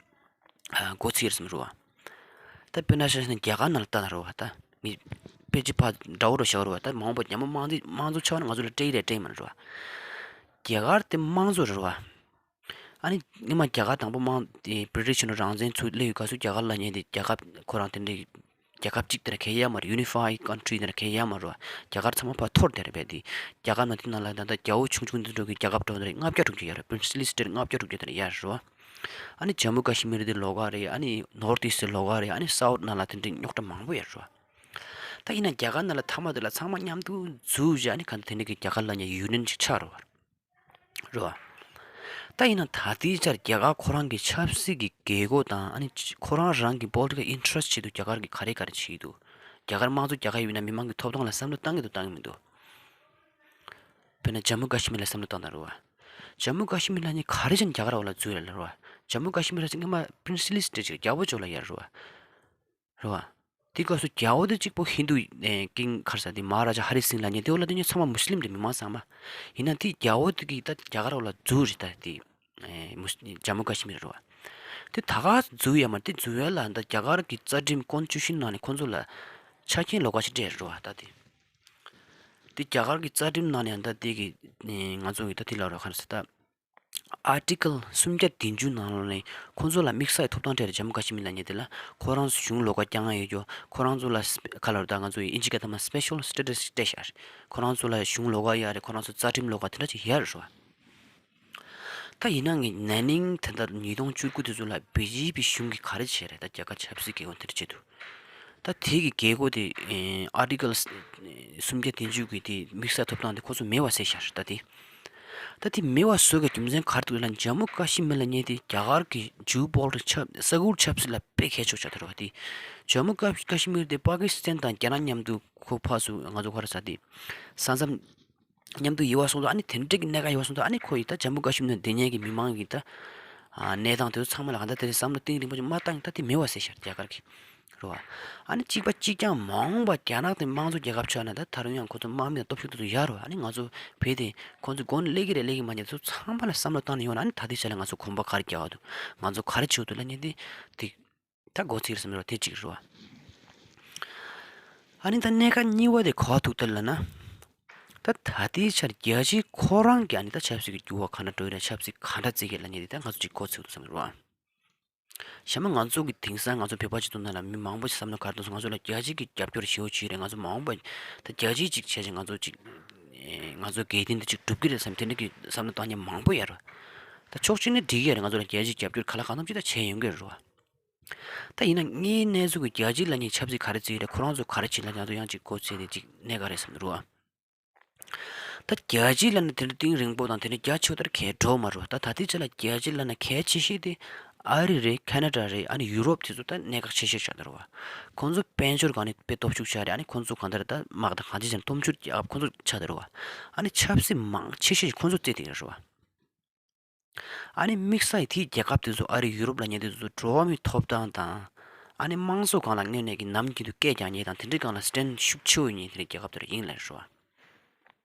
ཨ། མགོ་ཚོས་རེད་བསམ་རེད་བ། ད་དཔེར་ན་ཆ་བཞག་ན་རྒྱ་གར་ནང་ལ་ལྟ་ན་རེད་བ། ད་ངས་དཔེ་ཅིག་ཕར་འདྲ་བོ་རུ་བཞག་རེད་བ། ད་མ་འོངས་པ་རྒྱ་མི་དམངས་གཙོ་དམངས་གཙོ་ཆགས་ན་ང་ཚོ་ལ་སྤྲད་ཀྱི་རེད་སྤྲད་ཀྱི་མ་རེད་བ། རྒྱ་གར་དེ་དམངས་གཙོ་རེད་བ། ཨ་ནི་སྔོན་མ་རྒྱ་གར་དང་པོ་དམངས་དེ་བྷི་རི་ཊི་ཤི་ནས་རང་བཙན་ཚུར་སླེབས་ཡོད་སྐབས་སུ། རྒྱ་གར་ལབ་མཁན་དེ་རྒྱལ་ཁབ་ཁོ་རང་དེ་འདྲའི་རྒྱལ་ཁབ་གཅིག་དེ་འདྲ་གང་ཡང་ཡོད་མ་རེད། ཡུ་ནི་ཕའི་ཀོན་ཊི་རི་དེ་འདྲ་གང་ཡང་ཡོད་མ་རེད་བ། རྒྱ་གར་ཚང་མ་ཕར་འཐོར་བསྡད་རེད་པས། དེ་རྒྱ་གར་ནང་དེ་ནང་ལ་ད་ལྟ་རྒྱ་བོ་ཆུང་ཆུང་དེ་འདྲ་གི་རྒྱལ་ཁབ་འདྲ་བོ་དེ་འདྲ་ལྔ་བརྒྱ་དྲུག་བརྒྱ་ཡོད་རེད། པི་རིན་སི་ལི་སི་ཊེཊ་ལྔ་བརྒྱ་དྲུག་བརྒྱ་དེ་འདྲ་ཡོད་རེད་བ། ཨ་ནི་ཇམ་མུ་ཀ་ཤི་མིར་དེ་ལོགས་ཀ་རེད། ཨ་ནི་ནོར་ཐི་ཨིསཊ་དེ་ལོགས་ཀ་རེད། ཨ་ནི་སའུཐ་ནང་ལ་དེ་འདྲའི་རྙོག་དྲ་མང་པོ་ཡོད་རེད་བ། ད་ཡིན་ན་རྒྱ་གར་ནང་ལ་མཐའ་མ་དེ་ལ་ཚང་མ་མཉམ་དུ་འཛུལ་བྱས། ཨ་ནི་ག་འདྲ་དེ་འདྲ་གི་རྒྱ་གར་ལབ་མཁན་ཡུ་ནི་ཡན་ཅིག་ཆགས་རེད་བ། རེད་བ། ད་ཡིན་ན་ད་ལྟའི་ཆར་རྒྱ་གར་ཁོ་རང་གི་ཆབ་སྲིད་ཀྱི་རྒྱལ་སྒོ་དང་། ཨ་ནི་ཁོ་རང་རང་གི་པོ་ལི་ཊི་ཀལ་ཨིན་ཊི་རེ་སི་ཊི་ཆེད་དུ་རྒྱ་གར་གྱིས་ག་རེ་ག་རེ་བྱེད་ཀྱི་འདུག་རྒྱ་གར་དམངས་གཙོ་རྒྱ་གར་ཡིན་ན་མི་མང་གི་ཐོབ་ཐང་ལ་བསམ་བློ་བཏང་གི་འདུག་བཏང་གི་མི་འདུག་དཔེར་ན་ཇམ་མུ་ཀ་ཤི་མིར་ལ་བསམ་བློ་བཏང་དང་། རེད་བ། ཇམ་མུ་ཀ་ཤི་མིར་ལབ་མཁན་ག་རེ་བྱས་ནས་རྒྱ་གར་འོག་ལ་འཛུལ་ཡོད་ལབ་ན། རེད་བ། ཇམ་མུ་ཀ་ཤི་མིར་ལབ་མཁན་སྔོན་མ་པི་རིན་སི་ལི་སི་ཊེཊ་ཅིག་རྒྱལ་པོ་ཅིག་འོག་ལ་ཡོད་རེད་བ། རེད་བ། དེ་སྐབས་སུ་རྒྱལ་པོ་དེ་གཅིག་པོ་ཧིན་དུ་ཨེ་ཀིང་ག་རེ་ཟེར། དེ་མ་ཧ་ར་ཇ་ཧ་རི་སིང་ལབ་མཁན་དེ་འོག་ལ་དེ་ཚང་མ་མུ་སི་ལིམ་རེད། མི་མང་ཚང་མ། ཡིན་ན་དེ་རྒྱལ་པོ་དེ་གིས་ད་རྒྱ་གར་འོག་ལ་འཛུལ་རེད། ད་དེ་ཨེ་མུ་ཇམ་མུ་ཀ་ཤི་མིར་རེད་བ། དེ་ད་ག་འཛུལ་ཡོད་མ་རེད། དེ་འཛུལ་ཡ་ལ་ད་རྒྱ་གར་གྱི་རྩ་ཁྲིམས་ཀོན་སི་ཊི་ཊུ་ཤན་ནང་ནས་ཁོང་ཚོ་ལ་ཆ་རྐྱེན་ལོགས་ཀ་ཞིག་སྤྲད་རེད་བ། ད་དེ་དེ་རྒྱ་གར་གྱི་རྩ་ཁྲིམས་ནང་ནས་ད་དེ་གི་ཨེ་ང་ཚོ་གི་ད་དེ་ལབ་རོགས། ག་རེ་ཟེར། ད་ཨར་ཊི་ཀལ་སུམ་བརྒྱ་བདུན་ཅུ་ནང་ལོགས་ནས་ཁོང་ཚོ་ལ་དམིགས་བསལ་ཐོབ་ཐང་སྤྲད་རེད། ཇམ་མུ་ཀ་ཤི་མིར་ལབ་མཁན་དེ་ལ་ཁོ་རང་ཚོ་གཞུང་ལོགས་ཀ་བསྐྱང་ཡ་ཡོད་རྒྱུ། ཁོ་རང་ཚོ་ལ་སི་ག་ལབ་རེད། ད་ང་ཚོ་དབྱིན་ཇི་སྐད་ཐོག་མ་སི་པེ་ཤལ་སི་ཊེ་ཊ་སི་སྤྲད་བཞག་རེད། ཁོ་རང་ཚོ་ལ་གཞུང་ལོགས་ཀ་ཡོད་རེད། ཁོ་རང་ཚོ་རྩ་ཁྲིམས་ལོགས་ཀ་དེ་འདྲ་ཅིག་ཡོད་རེད་བ། ད་ཡིན་ན་ངས་ན་ནིང་ད་ལྟ་ཉིས་སྟོང་བཅུ་དགུ་དེ་ཚོ་ལ་བི་ཇེ་པི་གཞུང་གིས་ག་རེ་བྱས་རེད། ད་རྒྱ་གར་ཆབ་སྲིད་རྒྱལ་ཁོངས་དེ་འདྲ་བྱེད་དུས། ད་དེ་གི་རྒྱལ་སྒོ་དེ་ཨེ་ཨར་ཊི་ཀལ་སུམ་བརྒྱ་བདུན་ཅུ་གི་དེ་དམིགས་བསལ་ཐོབ་ཐང་དེ་ཁོ་ཚོ་མེད་པ་བཟོས་བཞག་རེད། ད་དེ་ ད་དེ་མེད་པ་བཟོ་གི་རྒྱུ་མཚན་ག་རེ་འདུག་ལབ་ན། ཇམ་མུ་ཀ་ཤི་མིར་ལབ་མཁན་དེ་རྒྱ་གར་གྱི་ཇུ་བོ་ལ་ཆབ་ས་ཁུལ་ཆབ་སྲིད་ལ་དཔེ་གལ་ཆེ་ཆགས་བསྡད་རེད་བ། དེ་ཇམ་མུ་ཀ་ཀ་ཤི་མིར་དེ་པ་ཀི་སི་ཐན་དང་རྒྱ་ནག་མཉམ་དུ་ཁོ་ཕར་ཚུར་ང་ཚོ་ག་རེ་ཟེར། དེ་ས་མཚམས་མཉམ་དུ་ཡོད་པ་སོང་ཙང་། ཨ་ནི་དེ་འདྲ་གི་གནད་འགག་ཡོད་པ་སོང་ཙང་། ཨ་ནི་ཁོ་ཡིས་ད་ཇམ་མུ་ཀ་ཤི་མིར་ནང་བསྡད་མཁན་གྱི་མི་མང་གི་ད་གནས་སྟངས་དེ་ཚོ་ཚང་མ་ལ་གང་ལྟར་དེ་བསམ་བློ་གཏིང་རིང་པོ་ཅིག་མ་བཏང་ད་དེ་མེད་པ་བཟོས་ཤག་རྒྱ་གར་གྱིས། རེད་བ། ཨ་ནི་གཅིག་པ་གཅིག་རྐྱང་མ་འོངས་པ་རྒྱ་ནག་དེ་དམངས་གཙོ་རྒྱལ་ཁབ་ཆགས་ན་ད་ད་རུང་ཡང་ཁོ་ཚོ་དམག་མི་དང་སྟོབས་ཤུགས་དེ་ཚོ་ཡོད་རེད་བ། ཨ་ནི་ང་ཚོ་བོད་དེ་ཁོ་ཚོ་མགོ་ནས་སླེབས་ཀྱི་རེད་སླེབས་ཀྱི་མ་རེད། དེ་ཚོ་ཚང་མ་ལ་བསམ་བློ་བཏང་ནས་ཡོང་ན། ཨ་ནི་ད་ལྟའི་ཆ་ལ་ང་ཚོ་གོམ་པ་ག་རེ་རྒྱག་གི་འདུག་ང་ཚོ་ག་རེ་བྱེད་ཀྱི་འདུག་ལབ་མཁན་དེ་དེ་ད་མགོ་ཚོས་རེད་བསམ་རེད་བ། དེ་གཅིག་རེད་བ། ཨ་ནི་ད་གནད་འགག་གཉིས་པ་དེ་ག་པར་ཐུག་ད་ལབ་ན། ད་ད་ལྟའི་ཆར་རྒྱལ་སྤྱི་ཁོ་རང་གིས་ཨ་ནི་ད་ཆབ་སྲིད་ཀྱི་འགྱུར་བ་ག་འདྲ་འགྲོ་ཡི་རེད། ཆབ་སྲིད་ག་འདྲ་བརྩི་གི་ལབ་མཁན་དེ་ད་ང་ཚོ་གཅིག་མགོ་ཚོས་འདུག་བསམ་རེད་བ། གཞན་པ་ང་ཚོ་གི་དེང་སང་ང་ཚོ་བོད་པ་སྤྱི་ཚོགས་ནང་ལ་མི་མང་པོ་ཞིག་བསམ་བློ་ག་རེ་གཏོང་སོང་། ང་ཚོ་ལ་རྒྱལ་སྤྱི་གི་རྒྱབ་སྐྱོར་ཞེ་པོ་ཅིག་རེད། ང་ཚོ་མ་འོངས་པ་ད་རྒྱལ་སྤྱི་ཅིག་བྱས་ཅིག་ང་ཚོ་ཅིག་ང་ཚོ་དགེ་ལྡན་དེ་ཅིག་སྒྲུབ་ཀྱི་རེད་བསམ་དེ་འདྲ་གི་བསམ་བློ་གཏོང་མཁན་མང་པོ་ཡོད་རེད། ད་ཕྱོགས་གཅིག་ནས་འགྲིག་གི་རེད། ང་ཚོ་ལ་རྒྱལ་སྤྱིའི་རྒྱབ་སྐྱོར་ག་ལ་གང་འཚམ་ཅིག་ད་བྱས་ཡོང་གི་རེད་བ། ད་ཡིན་ན་དངོས་གནས་ཚུལ་གྱི་རྒྱལ་སྤྱི་ལབ་མཁན་ཆབ་སྲིད་ག་རེ་བརྩི་ཡི་རེད། ཁོ་རང་ཚོ་ག་རེ་བྱེད་ལབ་ཡང་ཚོ་ཡང་ཅིག་གོ་ཚད་དེ་ཅིག་གནད་འགག་རེད་བསམ་གྱི་རེད་བ། ད་རྒྱལ་སྤྱི་ལབ་ན་དེ་འདྲ་གཏིང་རིང་པོ་དང་དེ་འདྲ་རྒྱ་ཆེ་བ་ལྟར་གལ་འགྲོ་མ་རེད་བ། ད་ད་ལྟའི་ཆ་ལ་རྒྱལ་སྤྱི་ལབ་ན་གལ་ཆེ་ཤོས་དེ་ཨ་རི་རེད། ཁེ་ན་ཌ་རེད། ཨ་ནི་ཡུ་རོབ་དེ་ཚོ་ད་གནད་འགག་ཆེ་ཤོས་ཆགས་བསྡད་རེད་བ། ཁོང་ཚོ་དཔལ་འབྱོར་སྒང་ནས་དཔེ་སྟོབས་ཤུགས་ཆགས་རེད། ཨ་ནི་ཁོང་ཚོ་གང་ལྟར་ད་དམག་དང་གང་ཅི་བྱས་ན་སྟོབས་འབྱོར་རྒྱལ་ཁབ་ཁོང་ཚོ་ཆགས་བསྡད་རེད་བ། ཨ་ནི་ཆབ་སྲིད་མང་ཆེ་ཤོས་ཁོང་ཚོ་རྩེ་བསྡད་ཀྱི་རེད་བ། ཨ་ནི་དམིགས་བསལ་དེའི་རྒྱལ་ཁབ་དེ་ཚོ་ཨ་རི་ཡུ་རོབ་ལབ་མཁན་དེ་ཚོ་འགྲོ་བ་མིའི་ཐོབ་ཐང་དང་། ཨ་ནི་དམངས་གཙོ་སྒང་ལ་དངོས་གནས་ཀྱི་ནམ་རྒྱུན་དུ་སྐད་རྒྱག་མཁན་དང་དེ་འདྲའི་སྒང་ལ་སི་ཊེན་ཤུགས་ཆེ་བོ་ཡིན་མཁན་དེ་འདྲའི་རྒྱལ་ཁབ་དེ་འདྲ་ཡིན་ལབ་རེད་བ།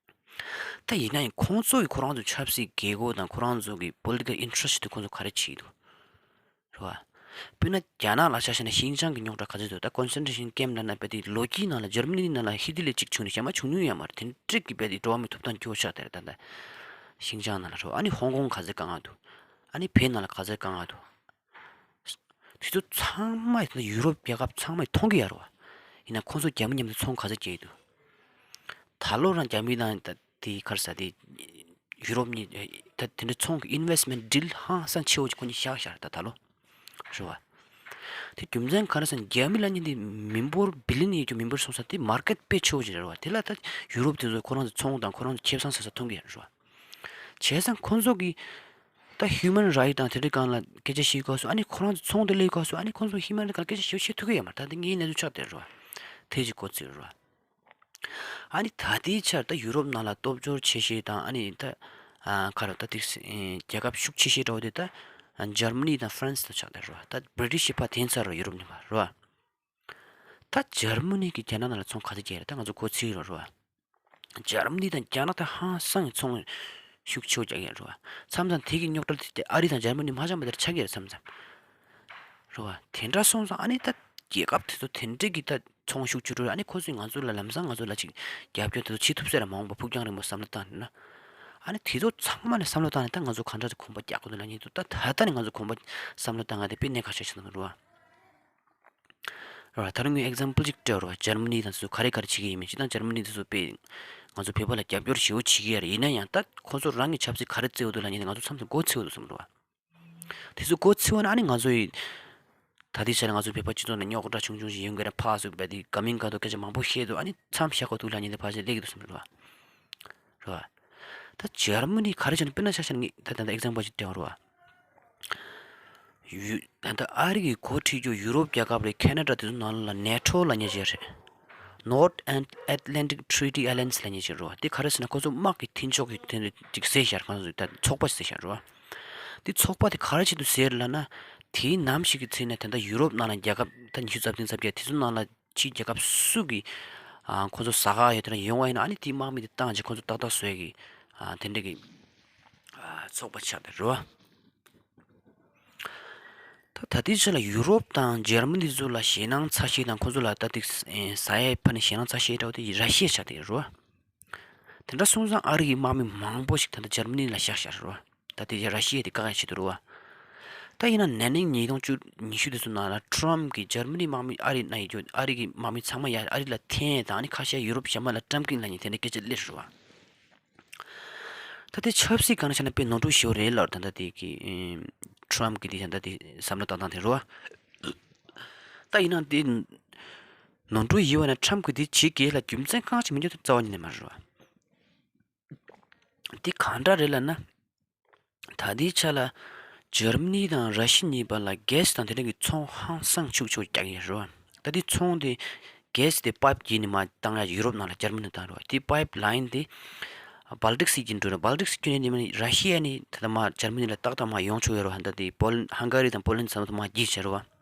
ད་ཡིན་ན་ཡང་ཁོང་ཚོ་ཡི་ཁོ་རང་ཚོའི་ཆབ་སྲིད་དགོས་མཁོ་དང་ཁོ་རང་ཚོ་གི་པོ་ལི་ཊི་ཀལ་ཨིན་ཊི་རེ་སི་ཊི་དེ་ཁོང་ཚོ་ག་རེ་བྱེད་ཀྱི་འདུག་རེད་བ། དཔེར་ན་རྒྱ་ནག་ལ་ཆ་བཞག་ན་ཤིན་ཅང་གི་རྙོག་དྲ་ག་ཚོད་འདུག་ད་ཀོན་སེན་ཊྲེ་ཤན་ཀེམ་ལབ་ན་དཔེ་དེ་ལོ་རྒྱུས་ནང་ལ་འཇར་མ་ནི་ནང་ལ་ཧི་ཏི་ལེ་གཅིག་བྱུང་ནས་གཞན་པ་བྱུང་མྱོང་ཡོད་མ་རེད། དེ་འདྲའི་གི་དཔེ་དེ་འགྲོ་བ་མིའི་ཐོབ་ཐང་སྐྱོ་བོ་ཆགས་བསྡད་རེད། ད་ད་ཤིན་ཅང་ནང་ལ་རེད་བ། ཨ་ནི་ཧོང་ཀོང་ག་ཚོད་དཀའ་ངལ་འདུག་ཨ་ནི་བོད་ནང་ལ་ག་ཚོད་དཀའ་ངལ་འདུག་དེ་ཚོ་ཚང་མ་ཡིན་ན་ཡུ་རོབ་རྒྱལ་ཁབ་ཚང་མས་མཐོང་གི་ཡོད་རེད་བ། ཡིན་ན་ཁོང་ཚོ་རྒྱ་མི་མཉམ་དུ་ཚོང་ག་ཚོད་རྒྱག་གི་འདུག་ད་ལོ་རང་རྒྱ་མི་དང་ད་དེ་ག་རེ་ཟེར་དེ་ཡུ་རོབ་གཉིས་ད་དེ་འདྲ་ཚོང་གི་ཨིན་ཝེ་སི་མེན་ཊི་ཌིལ་ཧང་སང་ཆེ་བོ་ཅིག་ཁོ་གཉིས་བཞག་བཞག་རེད་ད་ད་ལོ། རེད་བ། དེ་རྒྱུ་མཚན་ག་རེ་ཟེར་ན་རྒྱ་མི་ལབ་མཁན་དེ་མི་འབོར་བི་ལི་ཡན་ཡོད་རྒྱུ་མི་འབོར་སོང་ཙང་དེ་མར་ཀེཊ་དཔེ་ཆེ་བོ་ཅིག་རེད་བ། དེ་ལ་ད་ཡུ་རོབ་དེ་ཚོ་ཁོ་རང་ཚོ་ཚོང་དང་ཁོ་རང་ཚོ་ཁེ་བཟང་ཟེར་ས་མཐོང་གི་ཡོད་རེད་བ། བྱས་ཙང་ཁོང་ཚོ་གིས་ད་ཧིའུ་མན་རའིཊ་དང་དེ་འདྲའི་སྒང་ལ་སྐད་ཆ་བཤད་སྐབས་སུ། ཨ་ནི་ཁོ་རང་ཚོ་ཚོང་དེ་ལས་སྐབས་སུ། ཨ་ནི་ཁོང་ཚོ་ཧིའུ་མན་རའིཊ་སྒང་སྐད་ཆ་ཞིག་བཤད་ཐུབ་ཀྱི་ཡོད་མ་རེད། ད་དེ་ངའི་གནས་ཚུལ་ཆགས་བསྡད་རེད་བ། དེ་ཅིག་གོ་ཚོད་རེད་བ། ཨ་ནི་ད་ལྟའི་ཆར་ད་ཡུ་རོབ་ནང་ལ་སྟོབས་འབྱོར་ཆེ་ཤོས་དང་། ཨ་ནི་ད་ཨ་ག་རེ་ད་དེ་རྒྱལ་ཁབ་ཤུགས་ཆེ་ཤོས་འདྲ་བོ་དེ་ད་འཇར་མ་ནི་དང་ཧྥ་རན་སི་དང་ཆགས་བསྡད་རེད་བ། ད་བྷི་རི་ཊི་ཤི་ཕར་འཐེན་ཚར་རེད་བ། ཡུ་རོབ་ནས་མར་རེད་བ། ད་འཇར་མ་ནི་གིས་རྒྱ་ནག་ནང་ལ་ཚོང་ག་ཚོད་རྒྱག་རེད། ད་ང་ཚོ་གོ་ཚོད་རེད་བ། འཇར་མ་ནི་དང་རྒྱ་ནག་དེ་ཧང་སང་གི་ཚོང་ཤུགས་ཆེ་བོ་རྒྱག་གི་རེད་བ། མཚམས་མཚམས་དེ་གི་རྙོག་དྲ་དེ་ཨ་རི་དང་འཇར་མ་ནི་མ་འཆམ་པ་དེར་ཆགས་ཀྱི་རེད་མཚམས་མཚམས། རེད་བ། དེ་འདྲ་སོང་ཙང་ཨ་ནི་ད་རྒྱལ་ཁབ་དེ་ཚོ་དེ་འདྲས་ཀྱི་ད་ཚོང་ཤུགས་ཆེ་འགྲོ་རེད། ཨ་ནི་ཁོ་ཚོས་ང་ཚོ་ལ་ལམ་སང་ང་ཚོ་ལ་ཅིག་རྒྱབ་སྐྱོར་དེ་ཚོ་བྱེད་ཐུབ་ས་རེད། མ་འོངས་པ་ཕུགས་རྒྱང་རིང་པོ་བསམ་བློ་བཏང་ནས་ན། ཨ་ནི་དེ་ཚོ་ཚང་མ་ནས་བསམ་བློ་བཏང་ནས་ད་ང་ཚོ་གང་འདྲ་ཅིག་གོམ་པ་རྒྱག་དགོས་འདུག་ལབ་མཁན་དེ་ཚོ། ད་ད་ལྟ་ནས་ང་ཚོ་གོམ་པ་བསམ་བློ་བཏང་ང་དེ་དཔེ་གནད་འགག་ཆེ་ཆགས་འདུག་རེད་བ། རེད་བ། ད་རུང་ངས་ཨེག་ཛམ་པལ་ཅིག་སྤྲད་རོགས། འཇར་མ་ནི་དང་སུ་ག་རེ་ག་རེ་བྱེད་ཀྱི་ཡིན་མིན། སྤྱིར་བཏང་འཇར་མ་ནི་དེ་ཚོ་དཔེ་ང་ཚོ་བོད་པ་ལ་རྒྱབ་སྐྱོར་ཞེ་པོ་བྱེད་ཀྱི་ཡོད་རེད། ཡིན་ན་ཡང་ད་ཁོ་ཚོ་རང་གི་ཆབ་སྲིད་ག་རེ་བརྩི་འོ་འདུག་ལབ་མཁན་དེ་ང་ཚོ་མཚམས་མཚམས་མགོ་ཚོས་འོ་འདུག་བསམ་རེད་བ། དེ་ཚོ་མགོ་ཚོས་པ་ན་ཨ་ནི་ང་ཚོ་ཡི་ད་ལྟའི་ཆ་ནས་ང་ཚོ་བོད་པ་སྤྱི་ཚོགས་ནང་རྙོག་དྲ་ཆུང་ཆུང་ཞིག་ཡོང་གི་རེད། ཕར་ཚུར་བས་དེ་དགའ་མིན་དགའ་འདོད་སྐད་ཆ་མང་པོ་བཤད་འདུག་ཨ་ནི་མཚམས་བཞག་དགོས་འདུག་ལབ་མཁན་དེ་ཕལ་ཆེར་སླེབས་ཀྱི་འདུག་བསམ་རེད་བ། རེད་བ། ད་འཇར་མ་ནི་ག་རེ་བྱས་ནས་དཔེར་ན་ཆ་བཞག་ན་ངས་ད་ད་ལྟ་ཨེག་ཛམ་པལ་ཅིག་སྤྲད་པ་རེད་བ། ཡུ། ད་ལྟ་ཨ་རི་གི་འགོ་ཁྲིད་རྒྱུ་ཡུ་རོབ་རྒྱལ་ཁབ་རེད། ཁེ་ན་ཌ་དེ་ཚོ་ནང་ལ་ནེ་ཊོ་ལབ་མཁན་ཅིག་རེད། North Atlantic Treaty Alliance ལབ་མཁན་ཅིག་རེད་བ། དེ་ག་རེ་ཟེར་ན་ཁོ་ཚོ་དམག་གི་མཐུན་ཕྱོགས་ཀྱི་དེ་འདྲ་ཅིག་བཟོས་བཞག་ཁོ་ཚོ་ད་ཚོགས་པ་ཞིག་བཟོས་བཞག་རེད་བ། དེ་ཚོགས་པ་དེ་ག་རེ་བྱེད་དུ་བཟོས་རེད་ལབ་ན། དེའི་ནམ་ཞིག་གི་ཚེ་ནས་ད་ལྟ་ཡུ་རོབ་ནང་ལ་རྒྱལ་ཁབ་ད་ཉི་ཤུ་རྩ་བདུན་རྩ་བརྒྱད་དེ་ཚོ་ནང་ལ་ཕྱིའི་རྒྱལ་ཁབ་སུ་གིས་ཨ་ཁོ་ཚོ་ཟ་ག་ཡོད་དེ་ན་ཡོང་བ་ཡིན་ན། ཨ་ནི་དེའི་དམག་མི་དེ་བཏང་བྱས་ཁོ་ཚོ་ཏག་ཏག་བཟོ་ཡ་གི་ཨ་དེ་འདྲ་གི་ཨ་ཚོགས་པ་ཆགས་བསྡད་རེད་བ། ད་ད་ལྟའི་ཆ་ལ་ཡུ་རོབ་དང་འཇར་མ་ནི་ཚོ་ལ་ཞེད་སྣང་ཚ་ཤོས་དང་ཁོ་ཚོ་ལ་ད་ལྟའི་ཟ་ཡའི་ཕ་ནས་ཞེད་སྣང་ཚ་ཤོས་འདྲ་བོ་དེ་ར་ཤི་ཡ་ཆགས་བསྡད་ཡོད་རེད་བ། དེ་འདྲ་སོང་ཙང་ཨ་རི་གི་དམག་མི་མང་པོ་ཞིག་ད་ལྟ་འཇར་མ་ནི་ལ་བཞག་བཞག་རེད་བ། ད་ལྟའི་ར་ཤི་ཡ་དེ་བཀག་ཡ་ཆེད་དུ་རེད་བ། ད་ཡིན་ན་ན་ནིང་ཉིས་སྟོང་བཅུ་ཉི་ཤུ་དེ་ཚོ་ནང་ལ་ཊམ་གིས་འཇར་མ་ནི་དམག་མི་ཨ་རི་ནང་ཡོད་རྒྱུ་ཨ་རི་གི་དམག་མི་ཚང་མ་ཡར་ཨ་རི་ལ་འཐེན་དང་། ཨ་ནི་ཁ་ཤས་ཡུ་རོབ་གཞན་པ་ལ་ཊམ་ཀིང་ལབ་མཁན་དེ་འདྲ་སྐད་ཆ་སླེབས་རེད་བ། ད་ལྟའི་ཆབ་སྲིད་སྒང་ནས་བྱས་ན་དཔེ་ནོར་འཁྲུལ་ཞེ་པོ་རེད་ལབ། ད་ལྟ་དེ་གི་ཨེམ་ཊམ་གི་དེ་ད་ལྟ་དེ་བསམ་བློ་བཏང་སྟངས་དེ་རེད་བ། ད་ཡིན་ན་དེ་ནོར་འཁྲུལ་ཡིན་པ་ན་ཊམ་གི་དེ་བྱེད་དགོས་ལ་རྒྱུ་མཚན་གང་ཞིག་མི་འདུག་དེ་རྩ་བ་ཉིད་ནས་མ་རེད་བ། འདི་གང་འདྲ་རེད་ལབ་ན། ད་ལྟའི་ཆ་ལ་འཇར་མ་ནི་དང་ར་ཤི་ཡ་གཉིས་བར་ལ་གྷེ་སི་དང་དེ་འདྲ་གི་ཚོང་ཧང་སང་ཕྱུག་ཕྱུག་རྒྱག་གི་ཡོད་རེད་བ། ད་ལྟའི་ཚོང་དེ་གྷེ་སི་དེ་པའིབ་བརྒྱུད་ནས་མར་བཏང་ཡ་ཡུ་རོབ་ནང་ལ་འཇར་མ་ནི་བཏང་རེད་བ། དེ་པའིབ་ལའིན་དེ་སྦལ་ཏིག་སི་བརྒྱུད་འགྲོ་རེད། སྦལ་ཏིག་སི་བརྒྱུད་ནས་ནི་ར་ཤི་ཡ་ནས་ད་ལྟ་མར་འཇར་མ་ནི་ལ་ཏག་ཏག་མར་ཡོང་ཆོག་ཡོད་རེད་བ། ད་ལྟའི་པོ་ལན་ཧང་ག་རི་དང་པོ་ལན་ཚང་མ་མར་བརྒྱུད་བྱས་རེད་བ།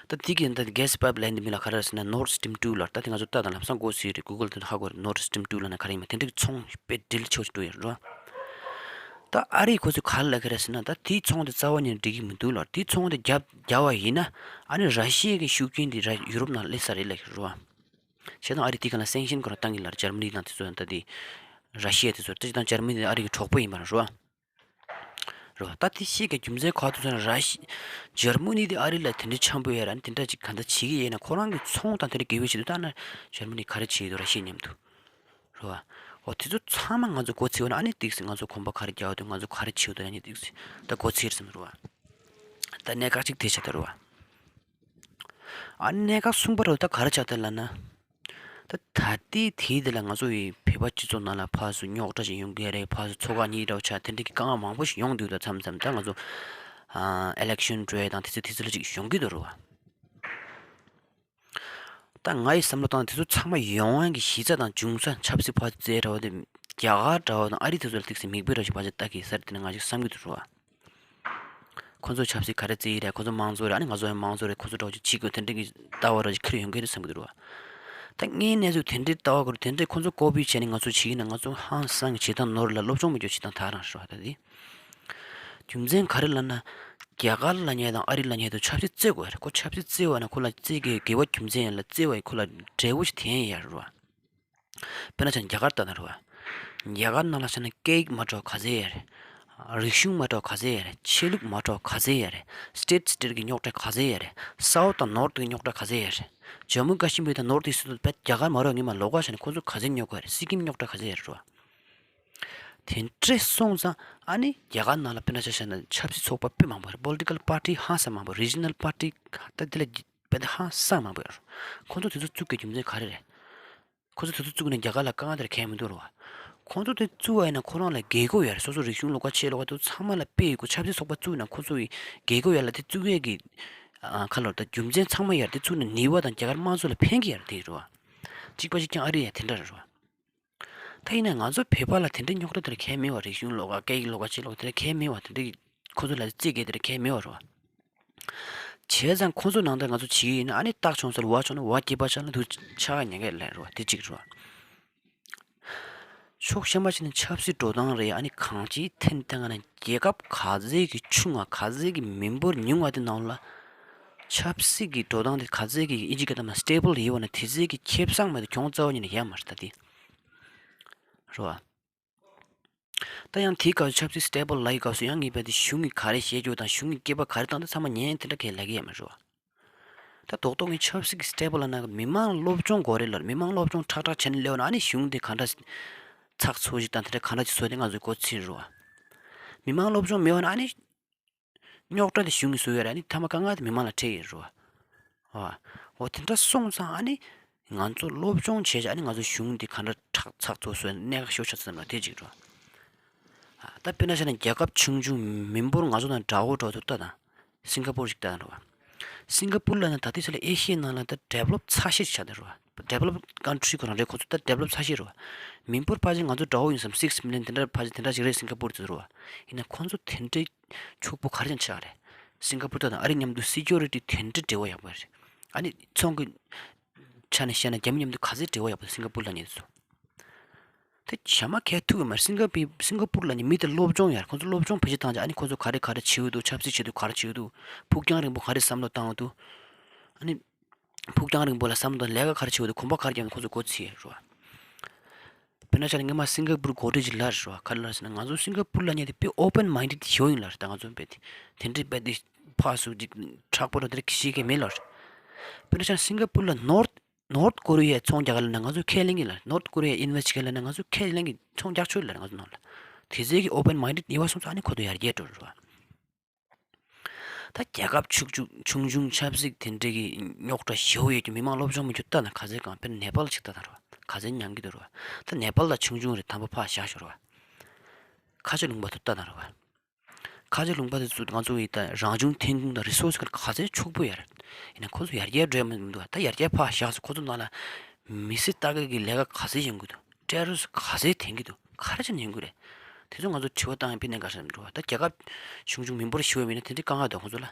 ད་དེ་གི་ད་གྷེ་སི་པའིབ་ལའིན་དེ་མིང་ལ་ག་རེ་ཟེར་ན་Nord Stream two ལབ། ད་དེ་ང་ཚོ་ལྟ་དང་ལམ་སང་གོ་སྲིད་རེད། གུ་གལ་དེ་ཧ་གོ་རེད། Nord Stream two ལབ་ན་ག་རེ་ཡིན་མིན། དེ་འདྲའི་ཚོང་དཔེ་འགྲིལ་ཆོག་ཅིག་འགྲོ་ཡོད་རེད། ད་ཨ་རིས་ཁོ་ཚོས་ག་རེ་ལབ་ཀྱི་རེད་ཟེར་ན། ད་དེའི་ཚོང་དེ་རྩ་བ་ཉིད་ནས་འགྲིག་གི་མི་འདུག་ལབ། དེའི་ཚོང་དེ་རྒྱབ་རྒྱག་པ་ཡིན་ན་ཨ་ནི་ར་ཤི་ཡ་གི་ཤུགས་རྐྱེན་དེ་ར་ཡུ་རོབ་ནང་སླེབས་ས་རེད་ལབ་ཀྱི་རེད་བ། བྱས་ཙང་ཨ་རིས་དེའི་སྒང་ལ་སེང་ཤན་ཁོ་རང་བཏང་གི་ལབ། འཇར་མ་ནི་དང་དེ་ཚོ་ད་དེ་ར་ཤི་ཡ་དེ་ཚོ་ད་ཅི་དང་འཇར་མ་ནི་དེ་ཨ་རི་གི་གྲོགས་པོ་ཡིན་པ་རེད་བ། རེད་བ། ད་དེ་ཤེས་ཀྱི་རྒྱུ་མཚན་ག་དུས་ཚོད་ན་ར་ཤི། འཇར་མ་ནི་དེ་ཨ་རི་ལ་དེ་འདྲའི་འཆམ་པོ་ཡོད་ར། དེ་འདྲ་ཅིག་ག་འདྲ་བྱེད་ཀྱི་ཡིན་ན། ཁོ་རང་གི་ཚོང་དང་དེ་འདྲ་དགེ་བའི་ཆེད་དུ་ལྟ་ན་འཇར་མ་ནི་ག་རེ་བྱེད་ཀྱི་འདུག་ར་ཤི་ཡ་མཉམ་དུ། རེད་བ། འོ་དེ་ཚོ་ཚང་མ་ང་ཚོ་མགོ་ཚོས་ན་ཨ་ནི་ཏིག་སེ་ང་ཚོ་གོམ་པ་ག་རེ་རྒྱག་འདུག་ང་ཚོ་ག་རེ་བྱེད་འདུག་ཨ་ནི་ཏིག་སེ་ད་མགོ་ཚོས་རེད་བསམ། རེད་བ། ད་གནད་འགག་ཅིག་དེ་ཆགས་ད། རེད་བ། ཨ་ནི་གནད་འགག་གསུམ་པ་རུ་ད་ག་རེ་ཆགས་ད་ལབ་ན། ད་ད་ལྟའི་དུས་འདི་ལ་ང་ཚོ་ཡི་བོད་པ་སྤྱི་ཚོགས་ནང་ལ་ཕར་ཚུར་རྙོག་དྲ་ཞིག་ཡོང་གི་རེད། ཕར་ཚུར་ཚོགས་ཁག་གཉིས་འདྲ་བོ་ཆགས། དེ་འདྲ་གི་དཀའ་ངལ་མང་པོ་ཞིག་ཡོང་འདུག་ད་མཚམས་མཚམས་ད་ང་ཚོ་ཨ་ཨི་ལེག་ཤན་འགྲོ་ཡ་དང་དེ་ཚོ་དེ་ཚོ་ལ་ཅིག་ཡོང་གི་འདུག། རེད་བ། ད་ང་ཡི་བསམ་བློ་བཏང་ན་དེ་ཚོ་ཚང་མ་ཡོང་ཡ་གི་གཞི་རྩ་དང་འབྱུང་ས་ཆབ་སྲིད་པ་རྩའི་འདྲ་བོ་དེ་རྒྱ་གར་འདྲ་བོ་དང་ཨ་རི་དེ་ཚོ་ལ་ཏིག་སེ་མིག་དཔེ་འདྲ་བོ་ཞིག་ཕར་ཚུར་ལྟ་གི་ས་རེད། དེ་ནས་ང་ཅིག་བསམ་གི་འདུག། རེད་བ། ཁོ་ཚོ་ཆབ་སྲིད་ག་རེ་བརྩི་ཡི་རེད། ཁོ་ཚོ་དམངས་གཙོ་རེད། ཨ་ནི་ང་ཚོ་ཡང་དམངས་གཙོ་རེད། ཁོ་ཚོ་འདྲ་བོ་ཅིག་བྱེད་དགོས། དེ་འདྲ་གི་ལྟ་བ་ར་ཅིག་འཁྱེར་ཡོང་གི་རེད་བསམ་གི་འདུག། རེད་བ། ད་དངོས་གནས་ཚུལ་དེ་འདྲའི་ལྟ་བ་ཁོ་རང་དེ་འདྲའི་ཁོ་ཚོ་ཀོ་པི་བྱས་ནས་ང་ཚོ་བྱེད་ཀྱི་ན་ང་ཚོ་ཧང་སང་གི་བྱེད་སྟངས་ནོར་ལ་སློབ་སྦྱོང་མི་འགྱོ་བྱེད་སྟངས་དག་རང་རེད་བ། ད་དེ་རྒྱུ་མཚན་ག་རེ་ལབ་ན། རྒྱ་གར་ལབ་མཁན་དང་ཨ་རི་ལབ་མཁན་དུ་ཆབ་སྲིད་བརྩི་དགོས་རེད། ཁོ་ཆབ་སྲིད་བརྩི་བ་ན་ཁོ་ལ་བརྩི་དགོས་དགེ་བ་རྒྱུ་མཚན་ཡིན་ལ་བརྩི་བ་ཡིན་ཁོ་ལ་འབྲས་བུ་ཞིག་དེ་ཡིན་ཡ་རེད་བ། དཔེར་ན་ཆ་རྒྱ་གར་ལྟ་ན་རེད་བ། རྒྱ་གར་ནང་ལ་ཆ་ན་སྐད་ཡིག་མ་འདྲ་བ་ག་ཚད་ཡོད་རེད། རིག་གཞུང་མ་འདྲ་བ་ག་ཚད་ཡོད་རེད། ཆོས་ལུགས་མ་འདྲ་བ་ག་ཚད་ཡོད་རེད། སི་ཊེཊ་སི་ཊེཊ་གི་རྙོག་དྲ་ག་ཚད་ཡོད་རེད། སའུཐ་དང་ནོརཐ་གི་རྙོག་དྲ་ག་ཚད་ཡོད་རེད། ཇམ་མུ་ཀ་ཤི་མིར་དང་ནོརཐ་ཨིསྟ་དུ་བས་རྒྱ་གར་མ་རོགས་ངེས་མ་ལོགས་ཀ་ཆ་ན་ཁོ་ཚོ་ག་ཚད་རྙོག་གི་ཡོད་རེད། སི་ཀིམ་རྙོག་དྲ་ག་ཚད་ཡོད་རེད་བ། དེ་འདྲས་སོང་ཙང་ཨ་ནི་རྒྱ་གར་ནང་ལ་དཔེར་ན་ཆ་བཞག་ན་ཆབ་སྲིད་ཚོགས་པ་དཔེ་མང་པོ་རེད། པོ་ལི་ཊི་ཀལ་པར་ཊི་ཧང་སང་མང་པོ། རི་ཇི་ནལ་པར་ཊི་ད་དེ་ལ་དཔེ་ད་ཧང་སང་མང་པོ་ཡོད་རེད། ཁོ་ཚོ་དེ་ཚོ་བཙུགས་དགོས་རྒྱུ་མཚན་ག་རེ་རེད། ཁོ་ཚོ་དེ་ཚོ་བཙུགས་ནས་རྒྱ་གར་ལ་དཀའ་ངལ་དེ་ར་གང་ཡང་མི་འདུག་རེད་བ། ཁོ་ཚོ་དེ་བཙུགས་པ་ཡིན་ན་ཁོ་རང་ལ་དགོས་མཁོ་ཡོད་རེད། སོ་སོ་རིག་གཞུང་ལོགས་ཀ་ཆོས་ལོགས་ཀ་དེ་ཚོ་ཚང་མ་ལ་དཔེ་ཡོད་དགོས། ཆབ་སྲིད་ཚོགས་པ་བཙུགས་ན་ཁོ་ཚོ་ཡི་དགོས་མཁོ་ཡོད་ལ་དེ་བཙུགས་ཡས་ཀྱི་ཨ་ག་ལོར་ད་རྒྱུ་མཚན་ཚང་མ་ཡོད་རེད། དེ་བཙུགས་ན་ནུས་པ་དང་རྒྱ་གར་དམངས་གཙོ་ལ་ཕན་གྱི་ཡོད་རེད། དེ་རེད་བ། གཅིག་པ་གཅིག་རྐྱང་ཨ་རི་ཡང་དེ་འདྲ་རེད་བ། ད་ཡིན་ན་ང་ཚོ་བོད་པ་ལ་དེ་འདྲའི་རྙོག་དྲ་དེ་འདྲ་གང་ཡང་མེད་བ། རིག་གཞུང་ལོགས་ཀ་སྐད་ཡིག་ལོགས་ཀ་ཆོས་ལོགས་དེ་འདྲ་གང་ཡང་མེད་བ། དེ་འདྲའི་ཁོ་ཚོ་ལ་རྩིས་དགོས་དེ་འདྲ་གང་ཡང་མེད་བ་རེད་བ། བྱས་ཙང་ཁོ་ཚོ་ནང་དུ་ང་ཚོ་བྱེད་ཀྱི་ཡིན་ན་ཨ་ནི་རྟགས་བྱུང་ཟེར་བ་བྱུང་ན་བ་སྐྱེས་པ་ཆགས་ན་དུ་ཆགས་ཉེན་ཁ་ལས་རེད་བ། དེ་གཅིག་རེད་བ། ཕྱོགས་གཞན་པ་ཞིག་ནས་ཆབ་སྲིད་འགྲོ་སྟངས་རེད། ཨ་ནི་གང་ཅིའི་ཐད་ནས་བལྟས་ན་རྒྱལ་ཁབ་ག་ཚད་ཀྱི་ཆུང་བ་ག་ཚད་ཀྱི་མི་འབོར་ཉུང་བ་དེ་ནང་ལ་ཆབ་སྲིད་ཀྱི་འགྲོ་སྟངས་དེ་ག་ཚད་ཀྱི་ཨིན་ཇི་སྐད་ཐ་མ་སི་ཊེ་བལ་ཡོད་པ་ན་དེ་ཚད་ཀྱི་ཁེ་བཟང་མེད་དུ་གྱོང་རྩ་བ་ཉིད་ནས་ཡོད་མ་རེད་ད་དེ། རེད་བ། ད་ཡང་དེའི་སྐབས་སུ་ཆབ་སྲིད་སི་ཊེ་བལ་ལ་ཡི་སྐབས་སུ་ཡང་ངེས་པར་དུ་གཞུང་གིས་ག་རེ་བཤད་རྒྱུ་དང་གཞུང་གིས་སྐད་པ་ག་རེ་བཏང་དེ་ཚང་མ་ཉན་དེ་འདྲ་གས་ལབ་ཀྱི་ཡོད་མ་རེད་བ། ད་རྡོག་རྡོག་གི་ཆབ་སྲིད་ཀྱི་སི་ཊེ་བལ་ལ་ན་མི་མང་སློབ་སྦྱོང་དགོས་རེད་ལ། མི་མང་སློབ་སྦྱོང་ཁྲག་ཁྲག་བྱས་ནས་སླེབས་ན་ཨ་ནི་གཞུང་དེ་ག་འདྲ་ཚགས་ཚུད་ཅིག་དང་དེ་འདྲ་ག་འདྲ་ཅིག་བཟོ་དེ་ང་ཚོའི་མགོ་ཚོས་རེད་བ། མི་མང་སློབ་སྦྱོང་མེད་བ་ན་ཨ་ནི་རྙོག་དྲ་དེ་གཞུང་གིས་བཟོས་ཡོད་རེད། ཨ་ནི་མཐའ་མ་དཀའ་ངལ་དེ་མི་མང་ལ་འཕྲད་ཡོད་རེད་བ། འོ་དེ་འདྲ་སོང་ཙང་ཨ་ནི་ང་ཚོ་སློབ་སྦྱོང་བྱས་ཤག་ཨ་ནི་ང་ཚོ་གཞུང་འདི་ག་འདྲ་ཁྲག་ཚགས་ཚུད་བཟོས་ནས་གནད་འགག་ཤོར་ཆགས་ཙམ་ལ་དེ་གཅིག་རེད། ད་དཔེར་ན་བཤད་ན་རྒྱལ་ཁབ་ཆུང་ཆུང་མི་འབོར་ང་ཚོ་དང་འདྲ་བོ་འདྲ་བོ་ཚོ་ལྟ་དང་། སིང་ག་པུར་ཞིག་ལྟ་དང་རེད་བ། སིང་ག་པུར་ལབ་ན་ད་ལྟའི་ཆ་ལ་ཨེ་ཤི་ཡའི་ནང་ལ་ད་ཌི་ཝེ་ལོབ་ཚ་ཤོས་ཆགས་བསྡད་རེད་བ། ཌི་ཝེ་ལོབ་ཀན་ཊི་རི་ཁོ་རང་རེད། ཁོ་ཚོ་ད་ཌི་ཝེ་ལོབ་ཚ་ཤོས་རེད་བ། མི་འབོར་ཕལ་ཆེར་ང་ཚོ་འདྲ་བོ་ཡིན་བསམ་སིག་མི་ལི་ཡོན་དེ་འདྲ་ཕལ་ཆེར་དེ་འདྲ་ཞིག་རེད་སིང་ག་པུར་དེ་ཚོ་རེད་བ། ཡིན་ན་ཁོ་ཚོ་དེ་འདྲའི་ཕྱུག་པོ་ག་རེ་ཡང་ཆགས་རེད། སིང་ག་པུར་དང་ཨ་རི་མཉམ་དུ་སི་ཀིའུ་རི་ཊི་དེ་འདྲའི་འབྲེལ་བ་ཡག་པོ་རེད། ཨ་ནི་ཚོང་གི་ཆ་ནས་བཤད་ན་རྒྱ་མི་མཉམ་དུ་ག་ཚད་འབྲེལ་བ་ཡག་པོ་རེད་སིང་ག་པུར་ལབ་མཁན་དེ་ཚོ། དེ་བྱ་མ་ཁས་ཐུག་གི་མ་རེད། སིང་ག་པུར་སིང་ག་པུར་ལབ་མཁན་མི་དེ་སློབ་སྦྱོང་ཡོད་རེད། ཁོང་ཚོ་སློབ་སྦྱོང་ཕལ་ཆེར་བཏང་རྗེས་ཨ་ནི་ཁོང་ཚོ་ག་རེ་ག་རེ་བྱེད་ཀྱི་འདུག་ཆབ་སྲིད་ཆེད་དུ་ག་རེ་བྱེད་ཀྱི་འདུག་ཕུགས་རྒྱང་རིང་པོ་ག་རེ་བསམ་བློ་བཏང་གི་འདུག་ཨ་ནི། ཕུགས་རྒྱང་རིང་པོ་ལ་བསམ་དང་ལས་ཀ་ག་རེ་བྱེད་དགོས་འདུག་གོམ་པ་ག་རེ་རྒྱག་དགོས་འདུག་ཁོ་ཚོས་གོ་ཚོད་རེད་བ། དཔེར་ན་ཆ་ལ་སྔོན་མ་སིང་ག་པུར་འགོ་ཁྲིད་ཅིག་ལབ་རེད་བ། ག་རེ་ལབ་ཟེར་ན་ང་ཚོ་སིང་ག་པུར་ལབ་མཁན་དེ་དཔེ་ཨོ་པན་མའིན་ཌེཌ་ཞེ་པོ་ཡིན་ལབ་རེད། ད་ང་ཚོ་དཔེ་དེ་དེ་འདྲའི་དཔེ་དེ་ཕར་ཚུར་ཅིག་མཁྲེགས་པོ་འདྲ་དེ་འདྲ་ཤེས་མཁན་མེད་ལབ་རེད། དཔེར་ན་ཆ་ལ་སིང་ག་པུར་ལ་ནོར་ནོར་ཀོ་རི་ཡའི་ཚོང་རྒྱག་ག་ལབ་ན་ང་ཚོས་ཁས་ལེན་གྱི་ལབ་རེད། ནོར་ཀོ་རི་ཡ་ཨིན་ཝེ་སི་ཊི་ག་ལབ་ན་ང་ཚོས་ཁས་ལེན་གྱི་ཚོང་རྒྱག་ཆོག་ལབ་རེད་ང་ཚོ་ནང་ལ། དེ་ཚོའི་གི་ཨོ་པན་མའིན་ཌེཌ་ཡིན་པ་སོང་ཙང་ཨ་ནི་ཁོ་ཚོ་ཡར་རྒྱས་འགྲོ་རེད་བ། ད་རྒྱལ་ཁབ་ཆུང་ཆུང་ཆུང་ཆུང་ཆབ་སྲིད་དེ་འདྲའི་གི་རྙོག་དྲ་ཞེ་པོ་ཡོད་ཀྱི་མི་མང་སློབ་སྦྱོང་མི་རྒྱུ་ལྟ་ན་ག་ཚད་གང་དཔེར་ན་ནེ་པཱལ་ཅིག་ལྟ་ན་རེད་བ། ག་ཚད་མྱང་གི་འདུག་རེད་བ། ད་ནེ་པཱལ་ལ་ཆུང་ཆུང་རེད། དམ་པ་ཕར་བཞག་ཤོག་རེད་བ། ཁ་ཆེ་ལུང་པ་དེ་ལྟ་ན་རེད་བ། ཁ་ཆེ་ལུང་པ་དེ་ཚོ་ང་ཚོ་ཡི་ད་རང་བྱུང་ཐོན་ཁུངས་དང་རི་སོར་སི་ག་ཚད་ཕྱུག་པོ་ཡོད་རེད། ཡིན་ན་ཁོ་ཚོ་ཡར་རྒྱས་འགྲོ་ཡ་མི་འདུག་ད་ཡར་རྒྱས་ཕར་བཞག་སོང་། ཁོ་ཚོ་ནང་ལ་མི་སེར་ལྟ་གི་གི་ལས་ཀ་ག་ཚད་ཡོང་གི་འདུག་ཊེ་རོ་རི་སི་ག་ཚད་ཐོན་གི་འདུག་ག་རེ་བྱས་ནས་ཡོང་གི་རེད། དེ་ཚོ་ང་ཚོ་དྲི་བ་བཏང་ཡ་དཔེ་གནད་འགག་ཆགས་འགྲོ་བ། ད་རྒྱལ་ཁབ་ཆུང་ཆུང་མི་འབོར་ཞེ་པོ་ཡིན་ན་དེ་འདྲའི་དཀའ་ངལ་འདུག་ཁོ་ཚོ་ལ།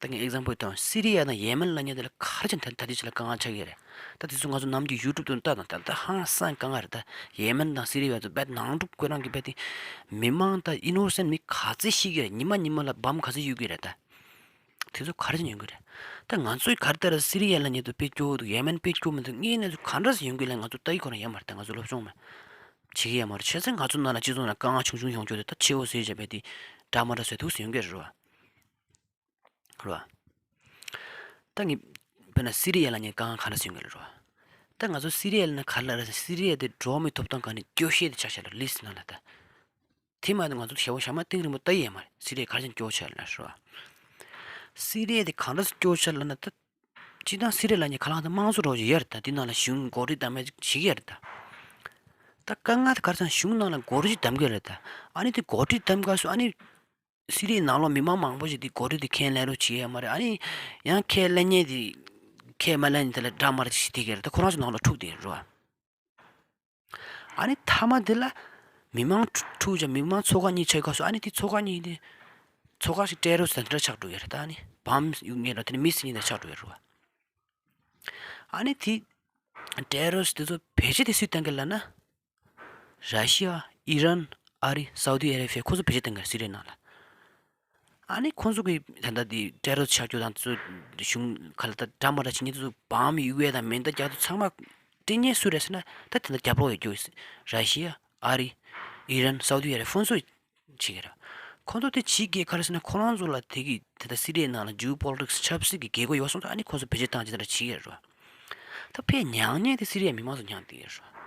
ད་ངས་ཨེག་ཛམ་པལ་བཏང་། སི་རི་ཡ་དང་ཡེ་མེན་ལབ་མཁན་དེ་ལ་ག་རེ་བྱས་ནས་ད་ད་ལྟའི་ཆ་ལ་དཀའ་ངལ་ཆགས་ཀྱི་རེད། ད་དེ་ཚོ་ང་ཚོ་ནམ་རྒྱུན་ཡུ་ཊུབ་དུ་ལྟ་དང་། ད་ལྟ་ཧང་སང་དཀའ་ངལ་རེད། ད་ཡེ་མེན་དང་སི་རི་ཡ་ཚོ་རྦད་ནང་འཁྲུག་ཁོ་རང་གི་རྦད་དེ་མི་མང་ད་ཨི་ནོ་སེན་མི་ག་ཚད་ཤི་གི་རེད། ཉི་མ་ཉི་མ་ལ་བམ་ག་ཚད་གཡུག་གི་རེད། ད་དེ་ཚོ་ག་རེ་བྱས་ནས་ཡོང་གི་རེད། ད་ང་ཚོས་ག་རེ་ལྟར་སི་རི་ཡ་ལབ་མཁན་དེ་དཔེ་སྐྱོ་བོ་འདུག་ཡེ་མེན་དཔེ་སྐྱོ་མི་འདུག་ངས་ནས་ཚོ་ག་འདྲ་ཞིག་ཡོང་གི་ལ་ང་ཚོ་ལྟ་ཡི་ཁོ་རང་ཡོད་མ་རེད། ད་ང་ཚོ་སློབ་སྦྱོང་མ་བྱེད་ཀྱི་ཡོད་མ་རེད། བྱས་ཙང་ང་ཚོ་ནང་ལ་སྤྱི་ཚོགས་ནང་དཀའ་ངལ་ཆུང་ཆུང་ཡོང་རྒྱུ་དེ་ད་ཆེ་བོ་ཟེར་བྱས་པས་དེ་འདྲ་མ་འདྲ་བཟོས་འདུག་ཟེར་ཡོང་གི་རེད་བ། རེད་བ། ད་ངས་དཔེར་ན་སི་རི་ཡ་ལབ་མཁན་དཀའ་ངལ་ག་འདྲ་ཞིག་ཡོང་གི་རེད་བ། ད་ང་ཚོ་སི་རི་ཡ་ལབ་ན་ག་རེ་ལབ་རེད། སི་རི་ཡ་དེ་འགྲོ་བ་མིའི་ཐོབ་ཐང་སྒང་ནས་སྐྱོ་ཤས་དེ་ཆགས་བཞག་ལ་ལིས་ནང་ལ་ད། དེ་མ་གཏོགས་ང་ཚོ་ཞེ་པོ་ཞེ་མ་གཏིང་རིང་པོ་ལྟ་ཡས་མ་རེད། སི་རི་ཡ་ག་རེ་བྱས་ནས་སྐྱོ་ཆགས་ལ་རེད་བ། སི་རི་ཡ་དེ་ག་འདྲ་སྐྱོ་ཆགས་ལབ་ན་ད། སྤྱིར་བཏང་སི་རི་ཡ་ལབ་མཁན་ག་ལ་ད་དམངས་གཙོ་འདྲ་བོ་ཞིག་ཡོད་རེད། ད་དེ་ནང་ལ་གཞུང་འགོ་ཁྲིད་གདམ་པ་ཞིག་ཡོད་རེད་ད། ད་དཀའ་ངལ་དེ་ག་རེ་ཟེར་ན་གཞུང་ནང་ལ་འགོ་ཁྲིད་གདམ་གི་རེད་ད། ཨ་ནི་དེ་འགོ་ཁྲིད་གདམ་སྐབས་སུ་ཨ་ནི་སི་རི་ཡའི་ནང་ལོགས་མི་མང་མང་པོ་ཞིག་དེ་འགོ་ཁྲིད་དེ་ཁས་ལེན་རོགས་བྱེད་ཡ་མ་རེད། ཨ་ནི་ཡང་ཁས་ལེན་མཁན་དེ་ཁས་མ་ལེན་དེ་ལ་འདྲ་མ་འདྲ་ཞིག་བྱེད་ཀྱི་རེད། ད་ཁོ་རང་ཚོ་ནང་ལ་འཁྲུག་བསྡད་རེད་བ། ཨ་ནི་མཐའ་མ་དེ་ལ་མི་མང་འཁྲུག་འཁྲུག་བྱས། མི་མང་ཚོ་ཁག་གཉིས་ཆགས་སྐབས་སུ་ཨ་ནི་དེ་ཚོ་ཁག་གཉིས་དེ་ཚོ་ཁག་ཞིག་ཊེ་རོ་རི་སི་ཊི་དེ་འདྲ་ཆགས་འགྲོ་ཡ་རེད། ད་ཨ་ནི་བམ་གཡུག་མཁན་ར་དེ་ནི་མི་སེར་གཉིས་དེ་ཆགས་འགྲོ་ཡ་རེད་བ། ཨ་ནི་དེ་ཊེ་རོ་རི་སི་ཊི་དེ་ཚོ་བེད་སྤྱོད་དེ་སུས་བཏང་གི་ལབ་ན། ར་ཤི་ཡ། ཨི་རན། ཨ་རི། སའུ་ཏི་ཨ་རེ་བྷི་ཡ། ཁོ་ཚོ་བེད་སྤྱོད་བཏང་གི་རེད་སི་རི་ཡའི་ནང་ལ། ཨ་ནི་ཁོ་ཚོ་གི་ད་ལྟ་དེ་ཊེ་རོ་རི་སི་ཊི་ཆགས་རྒྱུ་དང་དེ་ཚོ་གཞུང་ག་ལ་ད་འདྲ་མ་འདྲ་བྱེད་མཁན་དེ་ཚོ་བམ་གཡུག་ཡས་དང་མེ་མདའ་རྒྱག་དུས་ཚང་མ་སྤྲད་མཁན་སུ་རེད་ཟེར་ན། ད་དེ་འདྲ་རྒྱབ་རོགས་ཡོད་རྒྱུ་ར་ཤི་ཡ། ཨ་རི། ཨི་རན། སའུ་ཏི་ཨ་རེ་བྷི་ཡ། ཁོ་ཚོ་བྱེད་ཀྱི་རེད། ཁོ་ཚོ་དེ་བྱེད་ཀྱི་ག་རེ་ཟེར་ན་ཁོ་རང་ཚོ་ལ་དེ་གི་དེ་ལྟ་སི་རི་ཡའི་ནང་ལ་ཇིའོ་པོ་ལི་ཊིག་སི་ཆབ་སྲིད་ཀྱི་རྒྱལ་སྒོ་ཡོད་སོང་ཙང་ཨ་ནི་ཁོ་ཚོ་བེད་སྤྱོད་བཏང་ཅི་ལྟར་བྱེད་ཀྱི་རེད་བ། ད་ཕར་མྱངས་མཁན་དེ་སི་རི་ཡའི་མི་མང་ཚོ་མྱངས་བསྡད་ཀྱི་རེད་བ།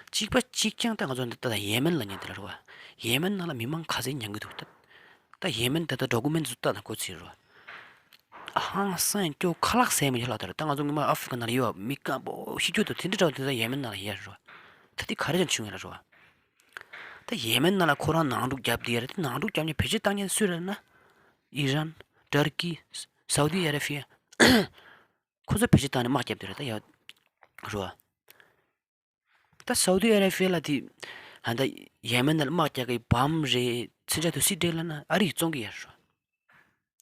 གཅིག་པ་གཅིག་རྐྱང་ད་ང་ཚོ་འདི་ལྟ་ཡེ་མེན་ལབ་མཁན་དེ་ལ་རེད་བ། ཡེ་མེན་ནང་ལ་མི་མང་ག་ཚད་མྱངས་ཀྱི་འདུག་ད་ད་ཡེ་མེན་ད་ལྟ་ཌོ་ཀུ་མེན་ཊི་ཚོ་ལྟ་ན་གོ་ཚོད་རེད་བ། ཧང་སང་སྐྱོ་ཁ་ལག་ཟས་མི་ཁ་ལག་དེ་རེད། ད་ང་ཚོ་སྔོན་མ་ཨ་ཧྥི་རི་ཀ་ནང་ལ་ཡོད་བ། མི་སྐམ་པོ་ཤི་རྒྱུ་འདུག་དེ་འདྲ་འདྲ་བ་དེ་ད་ཡེ་མེན་ནང་ལ་ཡོད་རེད་བ། ད་དེ་ག་རེ་བྱས་ནས་བྱུང་ཡོད་ལ་རེད་བ། ད་ཡེ་མེན་ནང་ལ་ཁོ་རང་ནང་འཁྲུག་བརྒྱབ་བསྡད་ཡོད་རེད། དེ་ནང་འཁྲུག་བརྒྱབ་མཁན་བེད་སྤྱོད་བཏང་མཁན་སུ་རེད་ན། ཨི་རན། ཏུར་ཀི། སའུ་ཏི་ཨ་རེ་བྷི་ཡ། ཁོ་ཚོ་བེད་སྤྱོད་བཏང་ནས་དམག་བརྒྱབ་བསྡད་རེད་ད་ཡ། རེད་བ། ད་སའུ་ཏི་ཨ་རེ་བྷི་ཡ་ལ་དེ་ད་ཡེ་མེན་ནང་ལ་དམག་རྒྱག་གི་བམ་རེད། མཚོན་ཆ་དེ་སུས་སྤྲད་ལབ་ན་ཨ་རི་ཡིས་བཙོང་གི་ཡོད་རེད་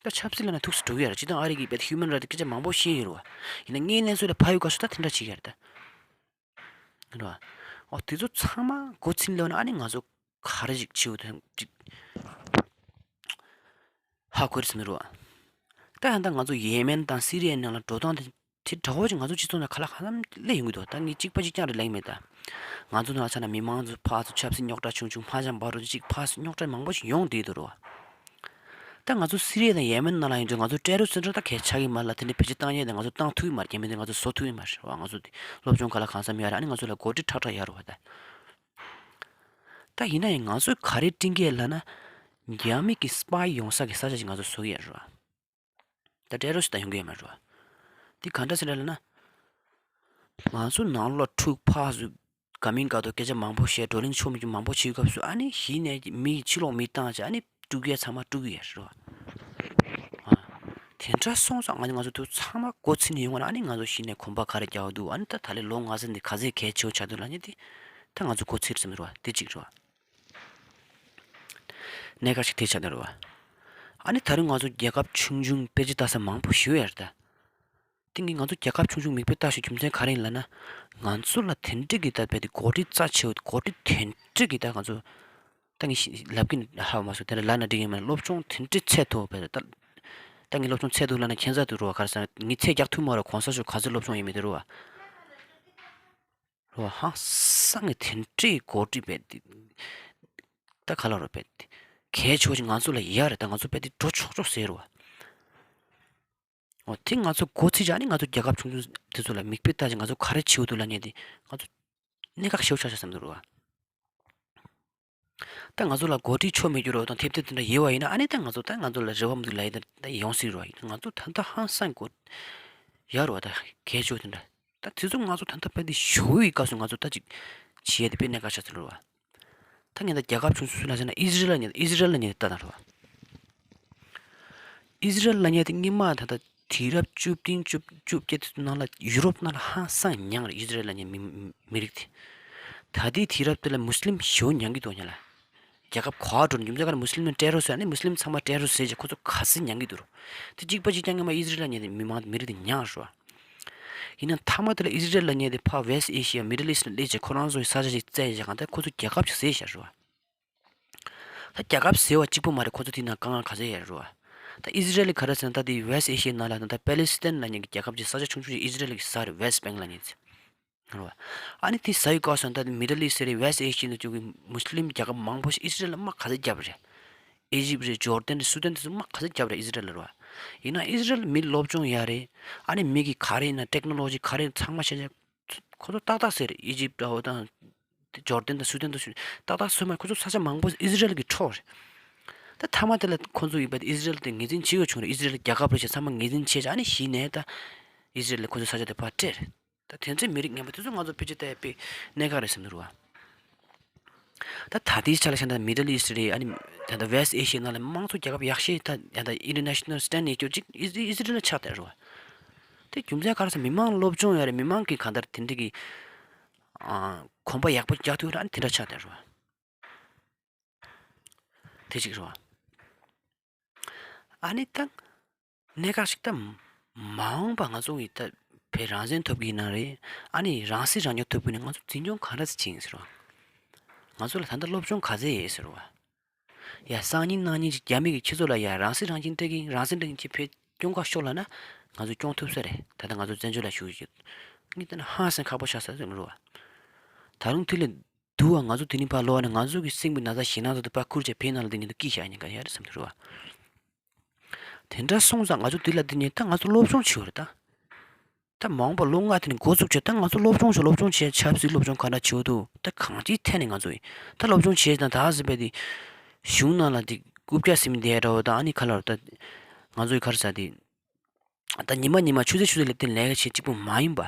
བ། ད་ཆབ་སྲིད་ལབ་ན་ཐུགས་སུ་འགྲོ་གི་ཡོད་རེད། སྤྱིར་བཏང་ཨ་རི་གིས་རྦད་ཧིའུ་མན་རའེ་ཊི་སྐད་ཆ་མང་པོ་བཤད་ཡོད་རེད་བ། ཡིན་ན་དངོས་གནས་སུ་ལ་ཕ་ཡུལ་སྐབས་སུ་ད་དེ་འདྲ་བྱེད་ཀྱི་ཡོད་རེད་ད། རེད་བ། ཨོ་དེ་ཚོ་ཚང་མ་མགོ་ཚིམ་ལོན་ན་ཨ་ནི་ང་ཚོ་ག་རེ་ཞིག་བྱེད་འོ་དེ་ཅིག་ཧ་གོ་རེད་ཟེར་ནི་རེད་བ། ད་ཡང་ད་ང་ཚོ་ཡེ་མེན་དང་སི་རི་ཡའི་ནང་ལ་འགྲོ་སྟངས་དེ་དེ་འདྲ་བོ་ཅིག་ང་ཚོ་སྤྱི་ཚོགས་ནང་ཁ་ལག་ཧ་ལམ་སླེབས་ཡོང་གི་འདུག་ད་ངས་གཅིག་པ་གཅིག་རྐྱང་རེད་ལབ་ཀྱི་མེད་ད། ང་ཚོ་ནང་ཆ་ན་མི་མང་ཚོ་ཕར་ཚུར་ཆབ་སྲིད་རྙོག་དྲ་ཆུང་ཆུང་ཕར་འགྲམ་བར་དུ་ཅིག་ཕར་ཚུར་རྙོག་དྲ་མང་པོ་ཞིག་ཡོང་བསྡད་འདུག་རེད་བ། ད་ང་ཚོ་སི་རི་ཡ་དང་ཡེ་མེན་ནང་ལ་ཡིན་དུས་ང་ཚོ་ཊེ་རོ་རི་སི་ཊི་འདྲ་ད་གལ་ཆགས་ཀྱི་མ་རེད་ལ། དེ་འདྲའི་བེད་སྤྱོད་བཏང་ཡས་དེ་ང་ཚོ་བཏང་ཐུབ་ཀྱི་མ་རེད། རྒྱ་མི་དེ་ང་ཚོ་བཟོ་ཐུབ་ཀྱི་མ་རེད་བ། ང་ཚོ་དེ་སློབ་སྦྱོང་ག་ལ་གང་འཚམ་ཡོད་རེད། ཨ་ནི་ང་ཚོ་ལ་འགོ་ཁྲིད་ཁྲག་ཁྲག་ཡོད་རེད་བ་ད། ད་ཡིན་ན་ཡང་ང་ཚོས་ག་རེ་བསྐྲུན་གྱི་ཡོད་ལབ་ན། རྒྱ་མི་གི་སི་པའི་ཡོང་ས་གི་ས་ཆ་ཞིག་ང་ཚོ་བཟོ་གི་ཡོད་རེད་བ། ད་ཊེ་རོ་རི་སི་ཊི་ད་ཡོང་གི་ཡོད་མ་རེད་བ། དེ་ག་འདྲ་ཟེར་ལབ་ན། ང་ཚོ་ནང་ལོགས་འཁྲུག་ཕར་ཚུར་དགའ་མིན་དགའ་འདོད་སྐད་ཆ་མང་པོ་བཤད། བགྲོ་གླེང་ཆོ་མི་ཆོ་མང་པོ་བྱེད་སྐབས་སུ་ཨ་ནི་གཞི་ནས་མི་ཕྱི་ལོགས་མི་བཏང་བྱས་ཨ་ནི་དཀྲུག་ཡས་ཚང་མ་དཀྲུག་གི་ཡོད་རེད་བ། ཨ། དེ་འདྲ་སོང་ཙང་ང་ང་ཚོ་དུ་ཚང་མ་མགོ་ཚིམ་ནས་ཡོང་བ་ན་ཨ་ནི་ང་ཚོ་གཞི་ནས་གོམ་པ་ག་རེ་རྒྱག་འདུག་ཨ་ནི་ད་ད་ལོ་ལོ་ལྔ་ཙམ་འདི་ག་ཚད་གལ་ཆེ་བོ་ཆགས་འདུག་ལབ་མཁན་དེ་ད་ང་ཚོ་མགོ་ཚིམ་ཟིན་རེད་བ། དེ་གཅིག་རེད་བ། གནད་འགག་ཞིག་དེ་ཆགས་འདུག་རེད་བ། ཨ་ནི་ད་རུང་ང་ཚོ་རྒྱལ་ཁབ་ཆུང་ཆུང་དཔེ་ཆ་ལྟ་ས་མང་པོ་ཞིག་ཡོད་རེད་ད། དེ་ངས་ང་ཚོ་རྒྱལ་ཁབ་ཆུང་ཆུང་མིག་དཔེ་ལྟ་ཞིག་རྒྱུ་མཚན་ག་རེ་ཡིན་ལབ་ན། ང་ཚོ་ལ་དེ་འདྲ་གི་ད་རྦད་དེ་འགོ་ཁྲིད་རྩ་ཆེ་བོ་འགོ་ཁྲིད་དེ་འདྲ་གི་ད་ང་ཚོ། ད་ངས་ལབ་ཀྱི་ཧ་མ་སོང་། དེ་འདྲ་ལབ་ན་འགྲིག་གི་མ་རེད། སློབ་སྦྱོང་དེ་འདྲ་ཚད་མཐོ་བོ་རྦད་དེ་ད། ད་ངས་སློབ་སྦྱོང་ཚད་མཐོ་ལབ་ན་ཁྱད་མཚར་དུ་རེད་བ། ག་རེ་ཟེར་ན་ངས་ཚད་རྒྱག་ཐུབ་མ་རེད། གོང་ས་མཆོག་ག་ཚོད་སློབ་སྦྱོང་ཡོད་མེད་དེ་རེད་བ། རེད་བ། ཧང་སང་གི་དེ་འདྲའི་འགོ་ཁྲིད་རྦད་དེ། ད་ག་ལ་རེད་རྦད་དེ། གལ་ཆེ་བ་ཞིག་ང་ཚོ་ལ་ཡོད་རེད། ད་ང་ཚོ་རྦད་དེ་འགྲོ་ཆོག་ཆོག་ཟེར་རེད་བ། འོ་དེ་ང་ཚོ་མགོ་ཚིག་ཅིག་ཨ་ནི་ང་ཚོ་རྒྱལ་ཁབ་ཆུང་ཆུང་དེ་ཚོ་ལ་མིག་དཔེ་ལྟ་ཅིག་ང་ཚོ་ག་རེ་བྱེད་འོ་འདུག་ལབ་མཁན་དེ་ང་ཚོ་གནད་འགག་ཞེ་པོ་ཆགས་ཤག་བསམ་འདུག་རེད་བ། ད་ང་ཚོ་ལ་འགོ་ཁྲིད་ཆོ་མེད་རྒྱུ་རེད་བ་དང་ཐེབས་ཐེབས་དེ་འདྲ་ཡོད་བ་ཡིན་ན་ཨ་ནི་ད་ང་ཚོ་ད་ང་ཚོ་ལ་རེ་བ་མི་འདུག་ལབ་ཡ་དེ་ད་ཡོང་སྲིད་རེད་བ། ཡིན་ན་ང་ཚོ་ད་ལྟ་ཧང་སང་གོ་ཡ་རེད་བ། ད་གལ་ཆེ་བ་དེ་འདྲ་ ད་དེ་ཚོ་ང་ཚོ་ད་ལྟ་བར་དུ་ཞུ་བའི་སྐབས་སུ་ང་ཚོ་ད་ཅིག་བྱེད་ཡ་དེ་དཔེ་གནད་འགག་ཆགས་ཚར་རེད་བ། ད་ངས་ད་རྒྱལ་ཁབ་ཆུང་ཆུང་སུ་ལ་ཟེར་ན་ཨི་ཟི་རེལ་ལ་ཉེ་ཨི་ཟི་རེལ་ལ་ཉེ་ལྟ་དང་རེད་བ། ཨི་ཟི་རེལ་ལ་ཉེ་དེ་སྔོན་མ་ད་ལྟ་དུས་རབས་བཅུ་བདུན་བཅུ་བཅོ་བརྒྱད་དེ་ཚོ་ནང་ལ་ཡུ་རོབ་ནང་ལ་ཧང་སང་མྱངས་རེད། ཨི་ཟི་རེལ་ལ་ཉེ་མི་མི་རིགས་དེ། ད་ལྟའི་དུས་རབས་དེ་ལ་མུ་སི་ལིམ་ཞེ་པོ་མྱངས་ཀྱི་འདུག་ཉེ་ལ། རྒྱལ་ཁབ་ག་པར་འགྲོ་ན་རྒྱུ་མཚན་ག་རེ་མུ་སི་ལིམ་ནི་སྤྲད་རོགས་ཟེར་ནས་མུ་སི་ལིམ་ཚང་མ་སྤྲད་རོགས་ཟེར་བྱས་ཁོ་ཚོ་ག་ཚོད་མྱངས་ཀྱི་འདུག་རོ། དེ་གཅིག་པ་གཅིག་རྐྱང་ངེས་མ་ཨི་ཟི་རེལ་ལ་ཉེ་དེ་མི་མང་མི་རིགས་དེ་མྱངས་རེད་བ། ཡིན་ན་མཐའ་མ་དེ་ལ་ཨི་ཟི་རེལ་ལ་ཉེ་དེ་ཕར་West Asia Middle East ལ་སླེབས་བྱས་ཁོ་རང་ཚོའི་ས་ཆ་ཞིག་བཙལ་བྱས་གང་ལྟར་ཁོ་ཚོ་རྒྱལ་ཁབ་ཅིག་ཟེར་བཞག་རེད་བ། ད་རྒྱལ་ཁབ་ཟེར་བ་གཅིག་པོ་མ་རེད། ཁོ་ཚོ་དེ་ནང་དཀའ་ངལ་ག་ཚོད་ཡོད་རེད་བ། ད་ཨི་ཟི་རེལ་ག་རེ་ཟེར་ན་ད་དེ་West Asia ནང་ལ་ད་Palestine ལ་ཉེ་གི་རྒྱལ་ཁབ་ཅིག་ས་ཆ་ཆུང་ཆུང་ཞིག་ཨི་ཟི་རེལ་གྱི་ས་རེད། West Bank ལ་ཉེ་ཚེ། རེད་བ། ཨ་ནི་དེ་ཟ་ཡི་སྐབས་སུ་ད་Middle East རེད། West Asia ནང་བཅུག་གི་མུ་སི་ལིམ་རྒྱལ་ཁབ་མང་པོ་ཞིག་ཨི་ཟི་རེལ་ལ་དམག་ག་ཚོད་བརྒྱབ་རེད། ཨི་ཇིབ་རེད། ཇོར་ཌན་རེད། སུ་དན་དེ་ཚོ་དམག་ག་ཚོད་བརྒྱབ་རེད་ཨི་ཟི་རེལ་ལ་རེད་བ། ཡིན་ན་ཨི་ཟི་རེལ་མི་སློབ་སྦྱོང་ཡག་རེད། ཨ་ནི་མི་གི་ག་རེ་ཡིན་ན་ཊེག་ནོ་ལོ་ཇི་ག་རེ་ཚང་མ་ཤེས་བྱ་ཁོ་ཚོ་ཏག་ཏག་ཟེར་རེད། ཨི་ཇིབ་འདྲ་བོ་དང་ཇོར་ཌན་དང་སུ་དན་དང་སུ་ཏག་ཏག་སོ་མ་ཁོ་ཚོ་ས་ཆ་མང་པོ་ཨི་ཟི་རེལ་གྱི་འཕྲོག་རེད། ད་མཐའ་མ་དེ་ལ་ཁོ་ཚོ་ཡིན་པ་ཨི་ཟི་རེལ་དེ་ངོས་འཛིན་བྱེད་དགོས་བྱུང་རེད། ཨི་ཟི་རེལ་རྒྱལ་ཁབ་རེད་ཅེས་ཚང་མ་ངོས་འཛིན་བྱས་ཨ་ནི་གཞི་ནས་ད་ཨི་ཟི་རེལ་ཁོ་ཚོའི་ས་ཆ་དེ་ཕར་སྤྲད་རེད། ད་དེ་ཚོའི་མི་རིགས་ངན་པ་དེ་ཚོ་ང་ཚོ་ཕལ་ཆེར་ད་དཔེ་གནད་འགག་རེད་བསམ་གྱི་རེད་བ། ད་ད་ལྟའི་ཆ་ལ་བཤད་ན་Middle East རེད། ཨ་ནི་ད་ལྟ་West Asia ནང་ལ་དམངས་གཙོ་རྒྱལ་ཁབ་ཡག་ཤོས་ད་ད་ལྟ་International Stand ཡོད་རྒྱུ་གཅིག་ཨི་ཨི་ཟི་རེལ་ལ་ཆགས་བསྡད་རེད་བ། དེ་རྒྱུ་མཚན་ག་རེ་ཟེར་མི་མང་སློབ་སྦྱོང་ཡོད་རེད། མི་མང་གིས་གང་ལྟར་དེ་འདྲ་གི་ཨ་གོམ་པ་ཡག་པོ་རྒྱག་ཐུབ་རེད། ཨ་ནི་དེ་འདྲ་ཆགས་བསྡད་རེད་བ། དེ་གཅིག་རེད་བ། ཨ་ནི་ད་གནད་འགག་ཞིག་ད་མ་འོངས་པ་ང་ཚོ་གི་ད་བོད་རང་བཙན་ཐོབ་གི་ཡིན་ན་རེད། ཨ་ནི་རང་སྲིད་རང་སྐྱོང་ཐོབ་གི་ཡིན་ན་ང་ཚོ་འཛིན་སྐྱོང་ག་འདྲ་ཞིག་བྱེད་ཡིན་ཟེར་བ། ང་ཚོ་ལ་ད་ལྟ་སློབ་སྦྱོང་ག་ཚད་ཡོད་ཟེར་བ། ཡ་སང་ཉིན་གནངས་ཉིན་ཅིག་རྒྱ་མི་གིས་ཁྱེད་ཚོ་ལ་ཡ་རང་སྲིད་རང་སྐྱོང་སྤྲད་གི་ཡིན། རང་སྲིད་སྤྲད་གི་ཡིན། ཁྱེད་བོད་སྐྱོང་ག་ཤོག་ལབ་ན་ང་ཚོ་སྐྱོང་ཐུབ་ས་རེད། ད་ལྟ་ང་ཚོ་བཙན་བྱོལ་ལ་བཞུགས་ཡོད། ངས་ལྟ་ན་ཧང་སང་ཁག་པོ་ཆགས་ས་ཟེར་མི་རུང་བ། ད་རུང་དེ་ལས་སྡུག་བ། ང་ཚོ་དེ་ནས་ཕར་ལོག་ནས་ང་ཚོ་གི་སེམས་ཀྱི་ན་ཚ་ཞེད་སྣང་ཚོ་དེ་ཕར་ཁུར་བྱས་བོད་ནང་ལ་དེ་ཉིད་དུ་སྐྱེལ་བཞག་ཡིན་ག་ཡ་རེད་བསམ་གྱི་རེད་བ། དེ་འདྲ་སོང་ཙང་ང་ཚོ་འདི་ལ་འདི་ནས་ད་ང་ཚོ་སློབ་སྦྱོང་བྱེད་དགོས་རེད་ད། ད་མ་འོངས་པ་ལོ་ལྔ་དེ་ནས་འགོ་བཙུགས་བྱས་ད་ང་ཚོ་སློབ་སྦྱོང་བྱེད། སློབ་སྦྱོང་བྱས། ཆབ་སྲིད་སློབ་སྦྱོང་ག་འདྲ་བྱེད་དགོས་འདུག་ད་གང་ཅིའི་ཐད་ནས་ང་ཚོ་ཡིན་ད་སློབ་སྦྱོང་བྱས་དང་ད་ཟེར་བས་དེ་གཞུང་ནང་ལ་དེ་རྐུབ་བཀྱག་ཟིན་བསྡད་འདྲ་བོ་ད་ཨ་ནི་ཁ་ལར་ད་ང་ཚོ་ཡི་ག་རེ་ཟ་དེ། ད་ཉི་མ་ཉི་མ་ཆུ་ཚོད་ཆུ་ཚོད་ལ་བརྟེན་ལས་ཀ་བྱེད་གཅིག་པུ་མ་ཡིན་པ།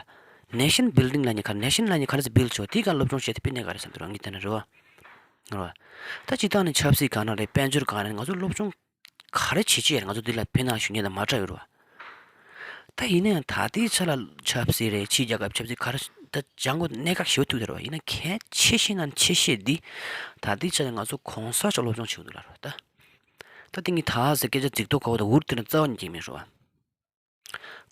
Nation building ལབ་མཁན་ག་རེ། Nation ལབ་མཁན་ག་རེ་ཟེར་build བྱེད་དེའི་སྒང་སློབ་སྦྱོང་བྱེད་དེ་དཔེ་གནད་འགག་རེད་བསམ་འདུག་རང་གིས་བལྟས་ན་རེད་བ། རེད་བ། ད་སྤྱིར་བཏང་ནས་ཆབ་སྲིད་གང་ན་རེད། དཔལ་འབྱོར་གང་ན་རེད། ང་ཚོ་སློབ་སྦྱོང་ག་རེ་བྱེད་ཀྱི་ཡོད་རེད། ང་ཚོ་འདི་ལ་བོད་ནང་བཞུགས་མཁན་དང་མ་འདྲ་ཡོད་རེད་བ། ད་ཡིན་ན་ཡང་ད་ལྟའི་ཆ་ལ་ཆབ་སྲིད་རེད། ཕྱིའི་རྒྱལ་ཁབ་ཆབ་སྲིད་ག་རེ་ད་སྦྱང་དགོས་གནད་འགག་ཞེ་པོ་ཐུག་བསྡད་རེད་བ། ཡིན་ན་གལ་ཆེ་ཤོས་ནང་ཆེ་ཤོས་འདི་ད་ལྟའི་ཆ་ལ་ང་ཚོ་གོང་ས་མཆོག་སློབ་སྦྱོང་བྱེད་དགོས་འདུག་ལབ་རེད་བ་ད། ད་དེ་ངས་ད་ཟེར་སྐད་ཆ་རྫིག་མདོག་ཁ་པོ་དང་འུར་དེ་འདྲ་རྩ་བ་ནས་བྱེད་མི་རུང་བ།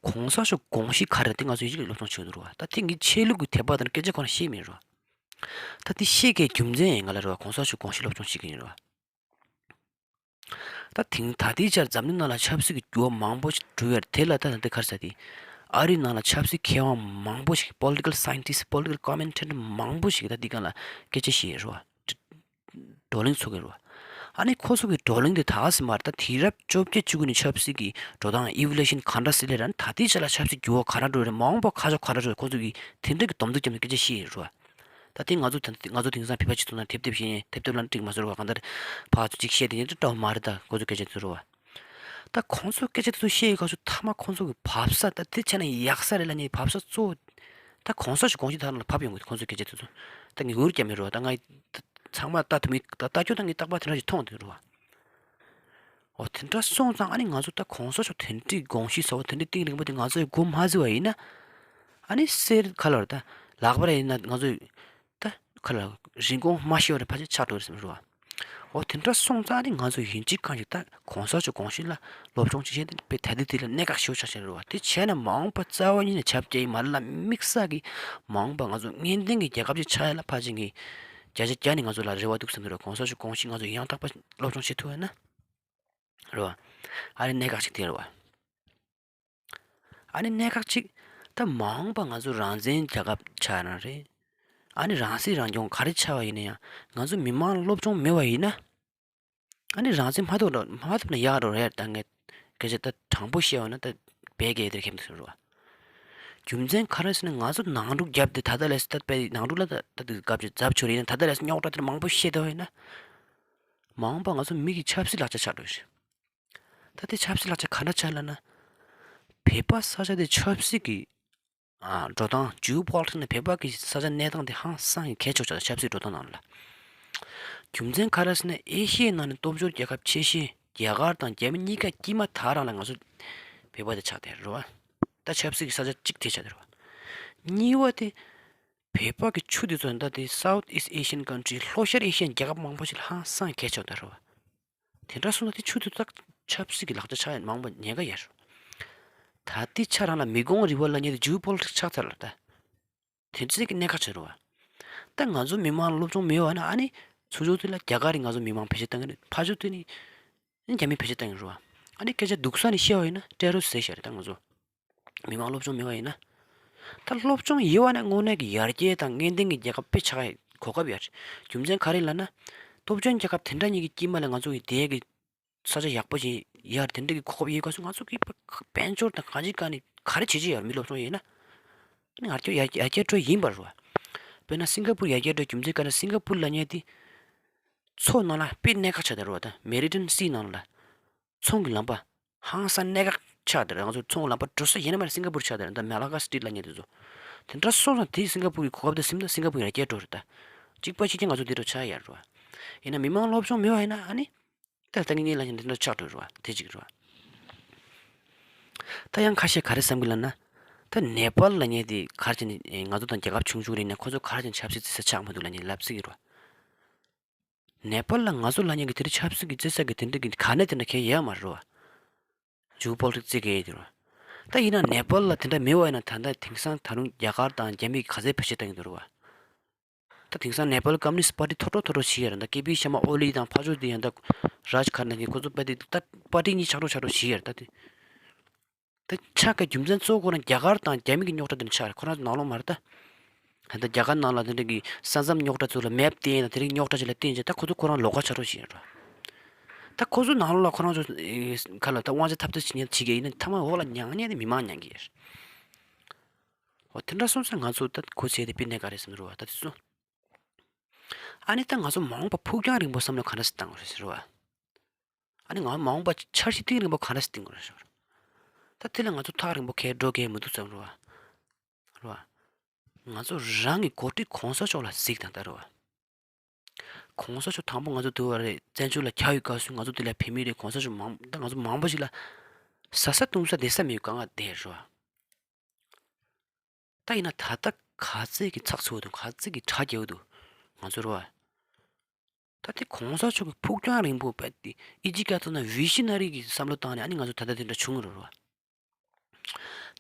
གོང་ས་མཆོག་དགོངས་གཞི་ག་རེ་དེ་ང་ཚོ་ཡིད་ཆེས་སློབ་སྦྱོང་བྱེད་དགོས་འདུག་རེད་བ། ད་དེ་ངས་ཆོས་ལུགས་ཀྱི་དད་པ་དང་སྐད་ཆ་ཁོ་ན་བཤད་མི་རུང་བ། ད་དེ་བཤད་མཁན་རྒྱུ་མཚན་ཡིན་ང་ལ་རེད་བ། གོང་ས་མཆོག་དགོངས་གཞི་སློབ་སྦྱོང་བྱེད་ཀྱི་ཡིན་རེད་བ། ད་དེང་ད་ལྟའི་ཆར་འཛམ་གླིང་ནང་ལ་ཆབ་སྲིད་ཀྱི་འགྱུར་བ་མང་པོ་ཞིག་འགྲོ་ཡོད་རེད། དེ་ལ་ད་ད་ལྟ་ག་རེ་ཟེར་དེ། ཨ་རིའི་ནང་ལ་ཆབ་སྲིད་མཁས་དབང་མང་པོ་ཞིག་political scientist, political commentator མང་པོ་ཞིག་ད་འདི་སྒང་ལ་སྐད་ཆ་བཤད་ཡོད་རེད་བ། བགྲོ་གླེང་ཚོགས་ཀྱི་རེད་བ། ཨ་ནི་ཁོ་ཚོ་གི་བགྲོ་གླེང་དེ་ད་ཟེར་མ་རེད། ད་དུས་རབས་བཅོ་བརྒྱད་བཅུ་དགུ་ནས་ཆབ་སྲིད་ཀྱི་འགྲོ་སྟངས་evolution ག་འདྲ་སེ་སླེབས་ར། ད་ལྟའི་ཆ་ལ་ཆབ་སྲིད་འགྱུར་བ་ག་འདྲ་འགྲོ་རེད། མ་འོངས་པ་ཁ་ཕྱོགས་ག་འདྲ་འགྲོ་རེད། ཁོ་ཚོ་གི་དེ་འདྲ་གི་སྡོམ་ཚིག་བརྒྱབ་ནས་སྐད་ཆ་བཤད་ཡོད་རེད་བ། ད་དེ་ང་ཚོ་ད་ང་ཚོ་དེང་སང་བོད་པ་སྤྱི་ཚོགས་ནང་དེབ་དེབ་བཤད་ཡིན། དེབ་དེབ་ལ་འགྲིག་མ་ཟེར་བ། གང་ལྟར་ཕར་ཚུར་ཅིག་བཤད་དེ་ཡིན་འདྲ་མ་རེད། ད་ཁོ་ཚོ་སྐད་ཆ་དེ་རེད་བ། ད་ཁོང་ཚོས་སྐད་ཆ་དེ་ཚོ་བཤད་ཡོད་སྐབས་སུ་མཐའ་མ་ཁོང་ཚོ་གི་བབས་ས་ད་དེ་བྱས་ན་ཡག་ས་རེད་ལབ་ནས་བབས་ས་གཙོ་བོ། ད་གོང་ས་མཆོག་དགོངས་གཞི་དག་ལ་བབས་ཡོང་གི་འདུག་ཁོང་ཚོའི་སྐད་ཆ་དེ་ཚོ། ད་ངས་འུར་རྒྱབ་མི་རུང་བ། ད་ང་ཚང་མ་ལྟ་ཐུབ་མིན་ད་ལྟ་སྐྱོ་ད་ངས་རྟག་པར་དེ་འདྲ་ཞིག་མཐོང་བསྡད་རུང་བ། འོ་དེ་འདྲ་སོང་ཙང་ཨ་ནི་ང་ཚོ་ད་གོང་ས་མཆོག་དེ་འདྲའི་དགོངས་གཞི་ཟབ་པོ་དེ་འདྲའི་གཏིང་རིང་པོ་དེ་ང་ཚོས་མགོ་མ་འཛུགས་པ་ཡིན་ན། ཨ་ནི་གསེར་ཁ་ལོར་ད་ལག་པ་ར་ཡིན་ན་ང་ཚོས་ད་ཁ་ལ་རིན་གོང་མ་ཤོར་བ་རེད། ཕལ་ཆེར་ཆགས་འགྲོ་རེད་བསམ་རུང་བ། འོ་དེ་འདྲ་སོང་ཙང་ཨ་ནི་ང་ཚོ་ཡིན་གཅིག་གང་ཞིག་ད་གོང་ས་མཆོག་དགོངས་གཞི་ལ་སློབ་སྦྱོང་ཅིག་བྱས་ཏེ་དཔེ་ད་ལྟའི་དུས་ལ་གནད་འགག་ཤོར་ཆགས་བཞིན་རེད་བ། དེ་བྱས་ན་མ་འོངས་པ་རྩ་བ་ཉིད་ནས་བྱ་བྱེད་མ་ལ་དམིགས་བསལ་གྱི་མ་འོངས་པ་ང་ཚོ་སྔོན་ཐོན་གྱི་རྒྱལ་ཁབ་ཅིག་ཆགས་ཡ་ལ་ཕལ་ཆེར་ངས་བརྒྱ་ཆ་བརྒྱ་ནས་ང་ཚོ་ལ་རེ་བ་འདུག་བསམ་གྱི་རེད། གོང་ས་མཆོག་དགོངས་གཞི་ང་ཚོ་ཡང་དག་པ་སློབ་སྦྱོང་བྱེད་ཐུབ་ཡ་ན་རེད་བ། ཨ་ནི་གནད་འགག་ཅིག་དེ་རེད་བ། ཨ་ནི་གནད་འགག་ཅིག་ད་མ་འོངས་པ་ང་ཚོ་རང་བཙན་རྒྱལ་ཁབ་ཆགས་ན་རེད། ཨ་ནི་རང་སྲིད་རང་སྐྱོང་ག་རེ་ཆགས་པ་ཡིན་ན་ཡང་ང་ཚོ་མི་མང་སློབ་སྦྱོང་མེད་པ་ཡིན་ན། ཨ་ནི་རང་བཙན་མ་ཐོབ་འགྲོ་མ་ཐོབ་ན་ཡག་འགྲོ་རེད། ད་ངས་སྐད་ཆ་ད་དྲང་པོ་བཤད་པ་ན་ད་བས་སྐད་དེར་ཁེམ་དུ་ཟེར་བ། རྒྱུ་མཚན་ག་རེ་ཟེར་ན་ང་ཚོ་ནང་འཁྲུག་བརྒྱབ་སྟེ་ད་ལྟ་ལས་ད་དཔེ་ནང་འཁྲུག་ལ་ད་ད་དུས་སྐབས་ཅིག་ཛབ་ཆོག་རེད་ཡིན་ན། ད་ལྟ་ལས་རྙོག་དྲ་དེར་མང་པོ་བཤད་བསྡད་པ་ཡིན་ན། མ་འོངས་པ་ང་ཚོ་མི་གི་ཆབ་སྲིད་ལག་ཆ་ཆགས་འགྲོ་རེད། ད་དེ་ཆབ་སྲིད་ལག་ཆ་ག་འདྲ་ཆགས་ལབ་ན། བོད་པ་ས་ཆ་དེ་ཆབ་སྲིད་ཀྱི་ ཨ་འགྲོ་སྟངས། ཇིའོ་པོ་ལི་ཊིག་ནི་བོད་པ་གི་ས་ཆ་གནས་སྟངས་དེ་ཧང་སང་གི་གལ་ཆེ་ཆགས་ཆབ་སྲིད་འགྲོ་སྟངས་ནང་ལ། རྒྱུ་མཚན་ག་རེ་ཟེར་ན་ཨེ་ཤི་ཡའི་ནང་ནས་སྟོབས་འབྱོར་རྒྱལ་ཁབ་ཆེ་ཤོས་རྒྱ་གར་དང་རྒྱ་མི་གཉིས་ཀ་དཀྱིལ་མ་ད་རང་ལ་ང་ཚོ་བོད་པ་དེ་ཆགས་བསྡད་རེད་བ། ད་ཆབ་སྲིད་ཀྱི་ས་ཆ་གཅིག་དེ་ཆགས་བསྡད་རེད་བ། གཉིས་པ་དེ་བོད་པ་གི་ཆུ་དེ་ཚོ་ད་དེ་South East Asian country ལྷོ་ཤར་ཨེ་ཤི་ཡའི་རྒྱལ་ཁབ་མང་པོ་ཞིག་ལ་ཧང་སང་གལ་ཆེ་བསྡད་རེད་བ། དེ་འདྲ་སོང་ན་དེ་ཆུ་དེ་ཚོ་ཆབ་སྲིད་ཀྱི་ལག་ཆ་ཆགས་ཡ་མང་པོ་ཉེན་ཁ་ཡོད་རེད། ད་དེ་ཆ་རང་ལ་མི་གོང་རི་བ་ལབ་མཁན་དེ་ཇིའོ་པོ་ལི་ཊིག་ཆགས་ཚར་ལ་ད། དེ་ཚིག་གི་གནད་འགག་ཆགས་རེད་བ། ད་ང་ཚོ་མི་མང་སློབ་སྦྱོང་མེད་བ་ན་ཨ་ནི་ཆུང་ཆུང་དེ་ལ་རྒྱ་གར་རི་ང་ཚོ་མི་མང་བེད་སྤྱོད་བཏང་གི་རེད། ཕ་ཆུ་དེ་ནི་རྒྱ་མི་བེད་སྤྱོད་བཏང་གི་རེད་བ། ཨ་ནི་སྐད་ཆ་སྡུག་ས་ནས་བཤད་བ་ཡིན་ན་སྤྲད་རོགས་ཟེར་བཤད་རེད་ད་ང་ཚོ། མི་མང་སློབ་སྦྱོང་མེད་བ་ཡིན་ན། ད་སློབ་སྦྱོང་ཡོད་བ་ན་དངོས་གནས་ཀྱི་ཡར་རྒྱས་དང་སྐྱེ་ལྡན་གྱི་རྒྱལ་ཁབ་དཔེ་ཆགས་ཡ་གོ་སྐབས་ཡོད་རེད། རྒྱུ་མཚན་ག་རེ་ལབ་ན། སྟོབས་ཆེན་རྒྱལ་ཁབ་དེ་འདྲ་གཉིས་ཀྱི་དཀྱིལ་མ་ལ་ང་ཚོ་ཡི་དེ་གི་ས་ཆ་ཡག་པོ་ཞིག་ཡར་དེ་འདྲ་གི་གོ་སྐབས་ཡོད་ག་སུ་ང་ཚོ་གི་དཔལ་འབྱོར་དང་གང་ཅི་ག་ནི་ག་རེ་བྱེད་ཀྱི་ཡོད་མི་སློབ་སྦྱོང་ཡིན་ན། ནི་ང་ཚོ་ཡར་ཡར་རྒྱས་འགྲོ་ཡིན་པར་རོ། དཔེར་ན་སིང་ག་པུར་ཡར་རྒྱས་འགྲོ་རྒྱུ་མཚན་ག་ན་སིང་ག་པུར་ལབ་མཁན་དེ་མཚོ་ནང་ལ་དཔེ་གནད་འགག་ཆགས་བསྡད་རོ། ད་མེ་ཌི་ཊི་རེ་ནི་ཡན་སི་ནང་ལ་ཚོང་གི་ལམ་པ་ཧང་སང་གནད་འགག་ཆགས་བསྡད་རེད། ང་ཚོ་ཚོང་ལམ་པ་འགྲོ་ས་ཡིན་ན་མ་རེད། སིང་ག་པུར་ཆགས་བསྡད་རེད། ད་མ་ལ་ཀ་སི་ཊི་རིཊ་ལབ་མཁན་དེ་ཚོ་དེ་འདྲ་སོང་ཙང་དེ་སིང་ག་པུར་གི་གོ་སྐབས་དེ་ཟིན་ད་སིང་ག་པུར་ཡར་རྒྱས་འགྲོ་རེད། ད་གཅིག་པ་གཅིག་རྐྱང་ང་ཚོ་འདི་འགྲོ་ཆགས་ཡར་རོ། ཡིན་ན་མི་མང་སློབ་སྦྱོང་མེད་བ་ཡིན་ན་ཨ་ནི། ད་ལྟ་ངེད་གཉིས་ལ་ཡང་འདི་འདྲ་ཆགས་འགྲོ་རེད་བ། དེ་གཅིག་རེད་བ། ད་ཡང་ཁ་ཤས་ག་རེ་བསམ་གི་ལབ་ན། ད་ནེ་པཱལ་ལབ་མཁན་དེ་ག་རེ་བྱས་ནས་ང་ཚོ་དང་རྒྱལ་ཁབ་ཆུང་ཆུང་རེད་ན་ཁོ་ཚོ་ག་རེ་བྱས་ནས་ཆབ་སྲིད་བརྩི་ས་ཆགས་མི་འདུག་ལབ་མཁན་ལབ་སྲིད་ཀྱི་རེད་བ། ནེ་པཱལ་ལ་ང་ཚོ་ལབ་མཁན་གྱི་དེ་འདྲ་ཆབ་སྲིད་ཀྱི་བརྩི་ས་གི་དེ་འདྲ་གི་ག་ནས་དེ་འདྲ་གང་ཡང་ཡོད་མ་རེད་བ། ཇིའོ་པོ་ལི་ཊིག་བརྩི་མཁན་ཡོད་དེ་རེད་བ། ད་ཡིན་ན་ནེ་པཱལ་ལ་དེ་འདྲ་མེད་བ་ཡིན་ན་ད་ལྟ་དེང་སང་ད་རུང་རྒྱ་གར་དང་རྒྱ་མི་གི་ག་ཚད་བེད་སྤྱོད་བཏང་གི་འདུག་རེད་བ། ད་དེང་སང་ནེ་པཱལ་ཀམ་མུ་ནིསྟ་པར་ཊི་མཐོ་རོ་མཐོ་རོ་བྱེད་ཡ་རེད། ད་ཀེ་པི་ཤར་མ་ཨོ་ལི་དང་ཕར་ཕྱོགས་དེ་ཡང་ད་རཱཇ་ཁར་ན་གི་ཁོ་ཚོ་པར་ཊི་ད་པར་ཊི་གཉིས་ཆགས་འགྲོ་ཆགས་འགྲོ་བྱེད་ཡ་རེད། ད་དེ་ད་ཆགས་ཀྱི་རྒྱུ་མཚན་གཙོ་བོ་ཁོ་རང་རྒྱ་གར་དང་རྒྱ་མི་གི་རྙོག་དྲ་དེ་འདྲ་ཆགས་རེད། ཁོ་རང་ཚོ་ནང་ལོགས་མ་རེད་ད། ད་ལྟ་རྒྱ་གར་ནང་ལ་དེ་འདྲ་གི་ས་མཚམས་རྙོག་དྲ་ཚོ་ལ་མེབ་བསྟན་ཡ་དང་དེ་རིགས་རྙོག་དྲ་ཅིག་ལ་བརྟེན་བྱས་ད་ཁོ་ཚོ་ཁོ་རང་ལོགས་ཀ་ཆགས་འགྲོ་བྱེད་ཡ་རེད། ད་ཁོ་ཚོ་ནང་ལོགས་ལ་ཁོ་རང་ཚོ་ཁ་ལ་ད་དབང་ཆ་འཐབ་རྩོད་བྱེད་མཁན་བྱེད་མཁན་ཡིན་ན་མཐའ་མ་འོག་ལ་མྱངས་མཁན་དེ་མི་མང་མྱངས་ཀྱི་ཡོད་རེད། འོ་དེ་འདྲ་སོང་ཙང་ང་ཚོ་ད་གོ་ཆེ་དེ་དཔེ་གནད་འགག་རེད་བསམ་རེད་བ། ད་དེ་ཚོ། ཨ་ནི་ད་ང་ཚོ་མ་འོངས་པ་ཕུགས་རྒྱང་རིང་པོ་བསམ་བློ་ག་འདྲ་ཞིག་བཏང་དགོས་རེད་ཟེར་བ། ཨ་ནི་ང་མ་འོངས་པ་འཆར་གཞི་གཏིང་རིང་པོ་ག་འདྲ་ཞིག་བཏིང་དགོས་རེད་ཟེར་བ། ད་དེ་ལ་ང་ཚོ་ཐག་རིང་པོ་གས་འགྲོ་གས་མི་འདུག་བསམ་རེད་བ། རེད་བ། ང་ཚོ་རང་གི་འགོ་ཁྲིད་གོང་ས་མཆོག་ལ་གཟིགས་དང་ད་རེད་བ། གོང་ས་མཆོག་དང་པོ་ང་ཚོ་དུ་བ་རེད། བཙན་བྱོལ་ལ་ཁྱབ་ཡོད་སྐབས་སུ་ང་ཚོ་དེ་ལ་བོད་མི་རེད། གོང་ས་མཆོག་མང་ད་ང་ཚོ་མང་པོ་ཞིག་ལ་ཟ་ས་བཏུང་ས་བསྡད་ས་མེད་གང་ག་བསྡད་རེད་བ། ད་ཡིན་ན་ད་ལྟ་ག་ཚད་ཀྱི་ཚགས་ཚུད་འདུག་ག་ཚད་ཀྱི་དྲག་རྒྱས་འདུག་ང་ཚོ་རེད་བ། ད་དེ་གོང་ས་མཆོག་གི་ཕུགས་རྒྱང་རིང་པོ་པ་དེ་ཨི་ཇི་སྐད་ཐོག་ན་བི་ཤི་ན་རི་གི་བསམ་བློ་བཏང་ནས་ཨ་ནི་ང་ཚོ་ད་ལྟ་དེ་འདྲ་བྱུང་རེད་བ།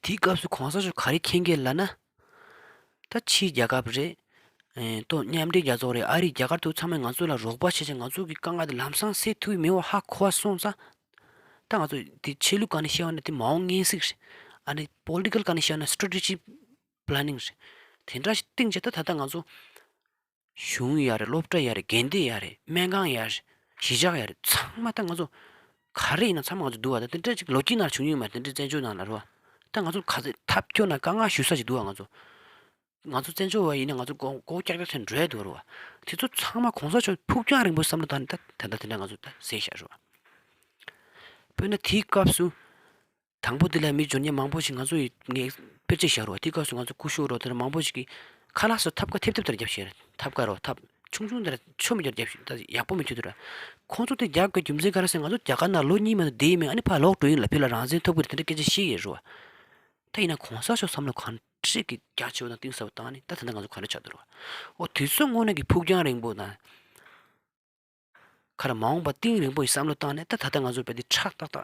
དེའི་སྐབས་སུ་གོང་ས་མཆོག་ག་རེ་མཁྱེན་གྱི་ལབ་ན། ད་ཕྱིའི་རྒྱལ་ཁབ་རེད། ཨེ་ཏོ་མཉམ་འབྲེལ་རྒྱལ་ཚོགས་རེད། ཨ་རིའི་རྒྱ་གར་དུ་ཚང་མས་ང་ཚོ་ལ་རོགས་པ་བྱེད་ཅིང་ང་ཚོ་གི་དཀའ་ངལ་དེ་ལམ་སང་སེལ་ཐུབ་ཀྱི་མེད་པ་ཧ་གོ་བ་སོང་ཙང་། ད་ང་ཚོ་དེ་ཆོས་ལུགས་སྒང་ནས་བཤད་པ་ན་དེ་མ་འོངས་སྙན་གཟིགས་རེད། ཨ་ནི་པོ་ལི་ཊི་ཀལ་སྒང་ནས་བཤད་ན་སི་ཊེ་ཊེ་ཇི་པི་ལེ་ནིང་རེད། དེ་འདྲ་ཞིག་བཏིང་བྱས་ད་ད་ལྟ་ང་ཚོ། གཞུང་ཡ་རེད། སློབ་གྲྭ་ཡ་རེད། དགོན་སྡེ་ཡ་རེད། སྨན་ཁང་ཡ་རེད། གཞིས་ཆགས་ཡ་རེད། ཚང་མ་ད་ང་ཚོ་ག་རེ་ཡིན་ན་ཚང་མ་ང་ཚོ་འདུག་བ། ད་དེ་འདྲ་ཅིག་ལོ་རྒྱུས་ནང་བྱུང་མྱོང་མ་རེད། དེ་འདྲ་བཙན་བྱོལ་ནང་ལ་རེད་བ། ད་ང་ཚོ་ག་ཚོད་ཐབས་སྐྱོ་ན་དཀའ་ངལ་ཞུ་ས་ཅིག་འདུག་བ། ང་ཚོ་ང་ཚོ་བཙན་བྱོལ་བ་ཡིན་ན་ང་ཚོ་མགོ་མགོ་བཀྱག་བཀྱག་བྱས་འགྲོ་ཡ་འདུག་རེད་བ། དེ་ཚོ་ཚང་མ་གོང་ས་མཆོག་ཕུགས་རྒྱང་རིང་པོ་བསམ་བློ་བཏང་ནས་ད་ད་ལྟ་དེ་འདྲ་ང་ཚོ་ད་ཟེར་བཞག་རེད་བ། དཔེར་ན་དེའི་སྐབས་སུ། དང་པོ་དེ་ལ་མི་འབྱོར་མཁན་མང་པོ་ཞིག་ང་ཚོ་ཡི་ངས་དཔེར་བརྗོད་བཞག་རོགས། དེ་སྐབས་སུ་ང་ཚོ་སྐུ་ཞབས་རོགས་དེ་ལ་མང་པོ་ཞིག་གིས་ཁ་ལག་སོགས་ཐབ་ཀ་ཐེབས་ཐེབས་དེར་རྒྱབ་བཞག་རེད། ཐབ་ཀ་རོགས་ཐབ་ཆུང་ཆུང་དེར་ཆོ་མི་རྒྱབ་རྒྱབ་ཞིག་ད་ཡག་པོ་མི་ཐུབ་དེ་ར། ཁོང་ཚོ་དེ་རྒྱབ་ཀྱི་རྒྱུ་མཚན་ག་རེ་ཟེར་ང་ཚོ་རྒྱ་གར་ནང་ལོ་གཉིས་མ་གཏོགས་བསྡད་ཡི་མེད། ཨ་ནི་ཕར་ལོག་འགྲོ་ཡིན་ལ་ཕར་ལ་རང་བཙན་ཐོབ་གི་རེད། དེ་འདྲ་སྐད་ཆ་བཤད་ཡོད་རེད་བ། ད་ཡིན་ན་གོང་ས་མཆོག་བསམ་བློ་གང་འདྲ་གི་རྒྱ་ཆེ་བ་དང་གཏིང་ཟབ་པོ་བཏང་ནས་ད་ད་ལྟ་ང་ཚོ་ག་འདྲ་ཆགས་འདུག་རེད་བ། འོ་དུས་ཚོད་དངོས་གནས་ཀྱི་ཕུགས་རྒྱང་རིང་པོ་དང་། ཁ་ར་མ་འོངས་པ་གཏིང་རིང་པོ་ཡི་བསམ་བློ་བཏང་ནས་ད་ད་ལྟ་ང་ཚོ་བས་འདི་ཁྲག་ཏག་ཏག་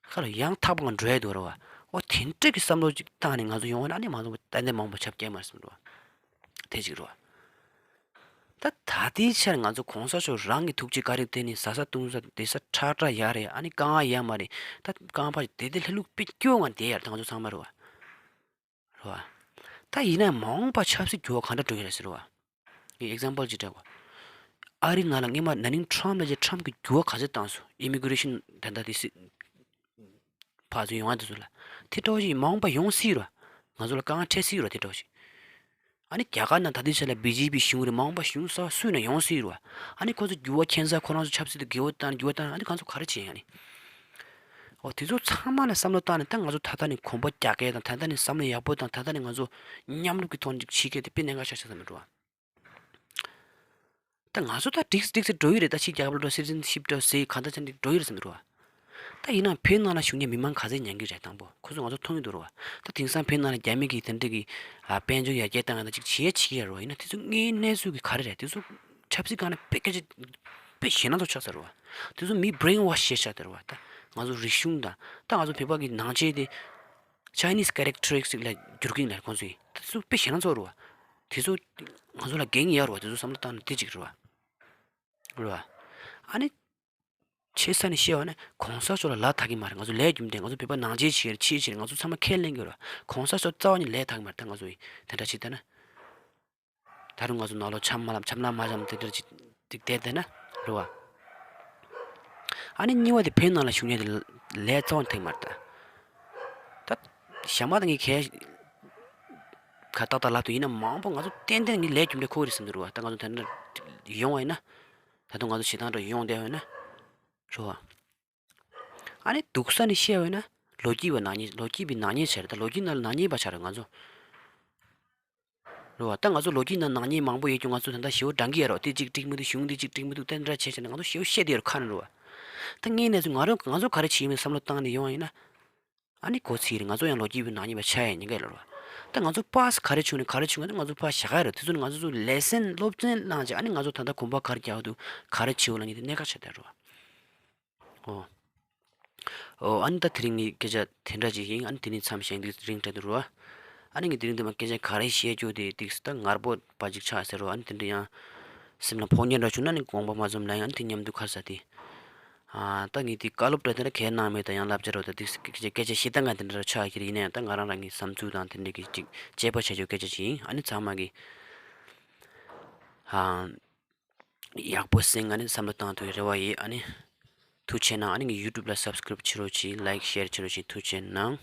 ཁ་ར་ཡང་ཐག་པ་འགྲོ་ཡ་འདུག་ར་བ། འོ་དེ་འདྲ་གི་བསམ་བློ་ཅིག་བཏང་ནས་ང་ཚོ་ཡོང་བ་ན་ཨ་ནི་མ་འོངས་པ་ཏན་ཏན་མ་འོངས་པ་ཆགས་ཀྱི་མ་རེད་བསམ་འགྲོ་བ། དེ་ཅིག་རེད་བ། ད་ད་ལྟའི་ཆར་ང་ཚོ་གོང་ས་མཆོག་རང་གི་ཐུགས་རྗེ་བཀའ་དྲིན་དེ་ནི་ཟ་ས་བཏུང་ས་བསྡད་ས་ཁྲག་ཁྲག་ཡ་རེད། ཨ་ནི་རྐང་བ་ཡ་མ་རེད། ད་རྐང་པ་དེ་དེ་ལྷ་ལུག་དཔེ་སྐྱོ་ང་བསྡད་ཡ་རེད་ད་ང་ཚོ་ཚང་མ་རེད་བ། རེད་བ། ད་ཡིན་ན་མ་འོངས་པ་ཆབ་སྲིད་འགྱུར་བ་གང་འདྲ་འགྲོ་གི་རེད་ཟེར་བ། ངས་ཨེག་ཛམ་པལ་ཅིག་སྤྲད་གོ། ཨ་རི་ནང་ལ་སྔས་མ་ན་ནིང་ཁྲམ་ལ་ཅིག་ཁྲམ་གི་འགྱུར་བ་ག་ཚོད་བཏང་སོང་། ཨི་མི་གྷི་རེ་ཤན་ད་ལྟ་དེ་སྲིད་ཕར་ཚུར་ཡོང་ཡ་དེ་ཚོ་ལ། དེ་འདྲ་བ་ཞིག་མ་འོངས་པ་ཡོང་སྲིད་རེད་བ། ང་ཚོ་ལ་དཀའ་ངལ་འཕྲད་སྲིད་རེད་བ་དེ་འདྲ་བ་ཞིག། ཨ་ནི་རྒྱ་གར་ནང་ད་ལྟའི་ཆ་ལ་བི་ཇེ་པི་གཞུང་རེད། མ་འོངས་པ་གཞུང་གསར་པ་སུ་ཡིན་ན་ཡོང་སྲིད་རེད་བ། ཨ་ནི་ཁོ་ཚོ་འགྱུར་བ་ཁྱད་མཚར་ཁོ་རང་ཚོ་ཆབ་སྲིད་དུ་འགྱུར་བ་བཏང་འགྱུར་བ་བཏང་ཨ་ནི་ང་ཚོ་ག་རེ་བྱེད་ཡ་ནི། ཨོ་དེ་ཚོ་ཚང་མ་ལ་བསམ་བློ་བཏང་ནས་ད་ང་ཚོ་ད་ལྟ་ནས་གོམ་པ་རྒྱག་གི་དང་། ད་ལྟ་ནས་བསམ་བློ་ཡག་པོ་དང་། ད་ལྟ་ནས་ང་ཚོ་མཉམ་རུབ་ཀྱི་ཐོག་ནས་ཅིག་བྱེད་མཁན་དེ་དཔེ་གནད་འགག་ཆགས་ཆགས་ས་མི་འགྲོ་བ། ད་ང་ཚོ་ད་འགྲིག་འགྲིག་ཟེར་འགྲོ་ཡི་རེད། ད་ཕྱི་རྒྱལ་ཁབ་ལ་འགྲོ་སི་ཊི་ཛེན་ཤིབ་འདྲ་ཟེར་གང་ལྟར་ཅང་འགྲིག་འགྲོ་ཡི་རེད་བསམ་འགྲོ་བ། ད་ཡིན་ནའང་བོད་ནང་ལ་བཞུགས་མཁན་མི་མང་ག་ཚད་ཉན་གི་རེད། དང་པོ་ཁོ་ཚོ་ང་ཚོ་མཐོང་གི་འདུག་རེད་བ། ད་དེང་སང་བོད་ནང་ལ་རྒྱ་མི་གི་དེ་འདྲ་གི་ཨ་དཔལ་འབྱོར་ཡར་རྒྱས་བཏང་ཡག་ད་ཅིག་བྱེད་བྱེད་ཀྱི་ཡོད་རེད་བ། ཡིན་ན་དེ་ཚོ་དངོས་གནས་ཚུལ་གི་ག་རེ་རེད། དེ་ཚོ་ཆབ་སྲིད་སྒང་ནས་དཔེ་སྐད་ཆ་དཔེ་ཞེད་སྣང་ཚོ་ཆགས་ཚར་རེད་བ། དེ་ཚོ་མི་བྷི་རེན་ཝ་ཤི་བྱས་བཞག་དེ་རེད་བ། ད་ང་ཚོ་རིག་གཞུང་དང་ད་ང་ཚོ་བོད་པ་གི་ནང་ཆོས་དེ་Chinese characteristics ལ་བསྒྱུར་གྱིན་ལ་ཁོང་ཚོས་དེ་ཚོ་དཔེ་ཞེད་སྣང་ཚོ་རེད་བ། དེ་ཚོ་ང་ཚོ་ལ་འགན་ཡོད་རེད་བ། དེ་ཚོ་བསམ་བློ་བཏང་ན་དེ་ཅིག་རེད་བ། རེད་བ། ཨ་ནི། ཆེ་ས་ནས་བཤད་པ་ན་གོང་ས་མཆོག་ལ་ལ་ཐག་གི་མ་རེད། ང་ཚོ་ལས་རྒྱུ་འབྲས་ང་ཚོ་བོད་པ་ནང་ཆོས་བྱེད་ཆེད་བྱེད་ང་ཚོ་ཚང་མ་ཁས་ལེན་གྱི་རེད། གོང་ས་མཆོག་རྩ་བ་ནས་ལས་ཐག་གི་མ་རེད། ད་ང་ཚོ་ཡིན་དེ་འདྲ་བྱེད་བསྡད་ན། ད་རུང་ང་ཚོ་ནང་ལོགས་ཆམ་མ་ལམ་ཆམ་ལ་མ་ཆམ་དེ་འདྲ་ཅིག་ཅིག་བསྡད་བསྡད་ན་རེད་བ། ཨ་ནི་གཉིས་པ་དེ་བོད་ནང་ལ་བཞུགས་མཁན་དེ་ལས་རྩ་བ་ནས་ཐག་མ་རེད་ད། ད་ཞྭ་དམར་དང་ངའི་ཁས་ཁ་ཏག་ཏག་ལབ་དུས་ཡིན་ན་མང་པོ་ང་ཚོ་ཏན་ཏན་ངའི་ལས་རྒྱུ་འབྲས་ཁོ་རེད་བསམ་གྱི་རེད་བ། ད་ང་ཚོ་དེ་འདྲ་ཡོང་བ་ཡིན་ན། ད་དུང་ང་ཚོ་བྱེད་སྟངས་འདྲ་ཡོང་བསྡད་པ་ཡིན་ན། རེད་བ། ཨ་ནི་སྡུག་ས་ནས་བཤད་པ་ཡིན་ན་ལོ་རྒྱུས་པ་ནག་ཉེས། ལོ་རྒྱུས་པའི་ནག་ཉེས་ཆགས་རེད། ད་ལོ་རྒྱུས་ནང་ལ་ནག་ཉེས་པ་ཆགས་རེད་ང་ཚོ། རེད་བ། ད་ང་ཚོ་ལོ་རྒྱུས་ནང་ནག་ཉེས་མང་པོ་ཡོད་ཀྱང་ང་ཚོ་ད་ལྟ་ཞེ་པོ་འགྲང་གི་ཡོད་རེད་བ། དེ་གཅིག་འགྲིག་མི་འདུག་གཞུང་འདི་གཅིག་འགྲིག་མི་འདུག་དེ་འདྲ་བྱས་བྱས་ནས་ང་ཚོ་ཞེ་པོ་བཤད་བསྡད་ཡོད་རེད་ཁ་ནས་རེད་བ། ད་དངོས་གནས་ཚུལ་ང་རང་ང་ཚོ་ག་རེ་བྱེད་ཡིན་མིན་བསམ་བློ་བཏང་ནས་ཡོང་བ་ཡིན་ན། ཨ་ནི་གོ་ཚིག་རེད། ང་ཚོ་ཡང་ལོ་རྒྱུས་པའི་ནག་ཉེས་པ་ཆགས་ཡ་ཉེན་ཁ་ཡོད་རེད་བ། ད་ང་ཚོ་པཱ་སི་ག་རེ་བྱུང་ནས་ག་རེ་བྱུང་ང་ཚོ་ང་ཚོ་ཕར་བཞག་ག་ཡ་རེད། དེ་ཚོ་ནི་ང་ཚོ་ཚོ་ལེ་སན་སློབ་ཚན་བླངས་བྱས་ཨ་ནི་ང་ཚོ་ད་ལྟ་གོམ་པ་ག་རེ་རྒྱག་འདུག་ག་རེ་བྱེད་འོ་ལ་ངས་དེ་གནད་འགག་ཆགས་བསྡད་རེད་བ། ཨོ། ཨོ་ཨ་ནི་ད་དེ་རིང་ངའི་སྐད་ཆ་དེ་འདྲ་ཅིག་ཡིན། ཨ་ནི་དེ་ནི་མཚམས་བཞག་འདི་རིང་དྲན་འདུག་རོ། ཨ་ནི་ངས་དེ་རིང་འདི་མ་སྐད་ཆ་ག་རེ་བཤད་རྒྱུ་དེ་ཏིག་ད་ངར་པོ་པ་ཅིག་ཆགས་ཟེར་རོ། ཨ་ནི་དེ་འདྲ་ཡང་སེམས་ལ་ཕོག་ཉེན་འདྲ་བྱུང་ན་ནི་དགོངས་པ་མ་ཚོམ་ལ་ཡང་ཨ་ནི་དེ་མཉམ་དུ་ཁ་ས་དེ། ཨ་ད་ངས་དེ་བཀའ་སློབ་འདྲ་དེ་འདྲ་གས་གནང་མེད་ད་ཡང་བསླབ་བྱ་རོ། ད་ཏིག་སྐད་ཆ་བཤད་སྟངས་ག་དེ་འདྲ་ཆགས་ཀྱི་རེད། ཡིན་ན་ཡང་ད་ང་རང་རང་གི་བསམ་ཚུལ་དང་དེ་འདྲ་གི་ཅིག་དཔྱད་པ་བྱ་རྒྱུ་སྐད་ཆ་ཅིག་ཡིན། ཨ་ནི་ཚང་མ་གི་ཨ། ཡག་པོ་སེང་ཨ་ནི་བསམ་བློ་བཏང་ཐུབ་རེ་བ་ཡིན། ཨ་ནི་ཐུགས་རྗེ་གནང་། ཨ་ནི་ངའི་ཡུ་ཊུབ་ལ་སབ་སི་ཀ་རེབ་བྱེད་རོགས་གྱིས། ལའིཀ་ཤེར་བྱེད་རོགས་གྱིས། ཐུགས་རྗེ་གནང་།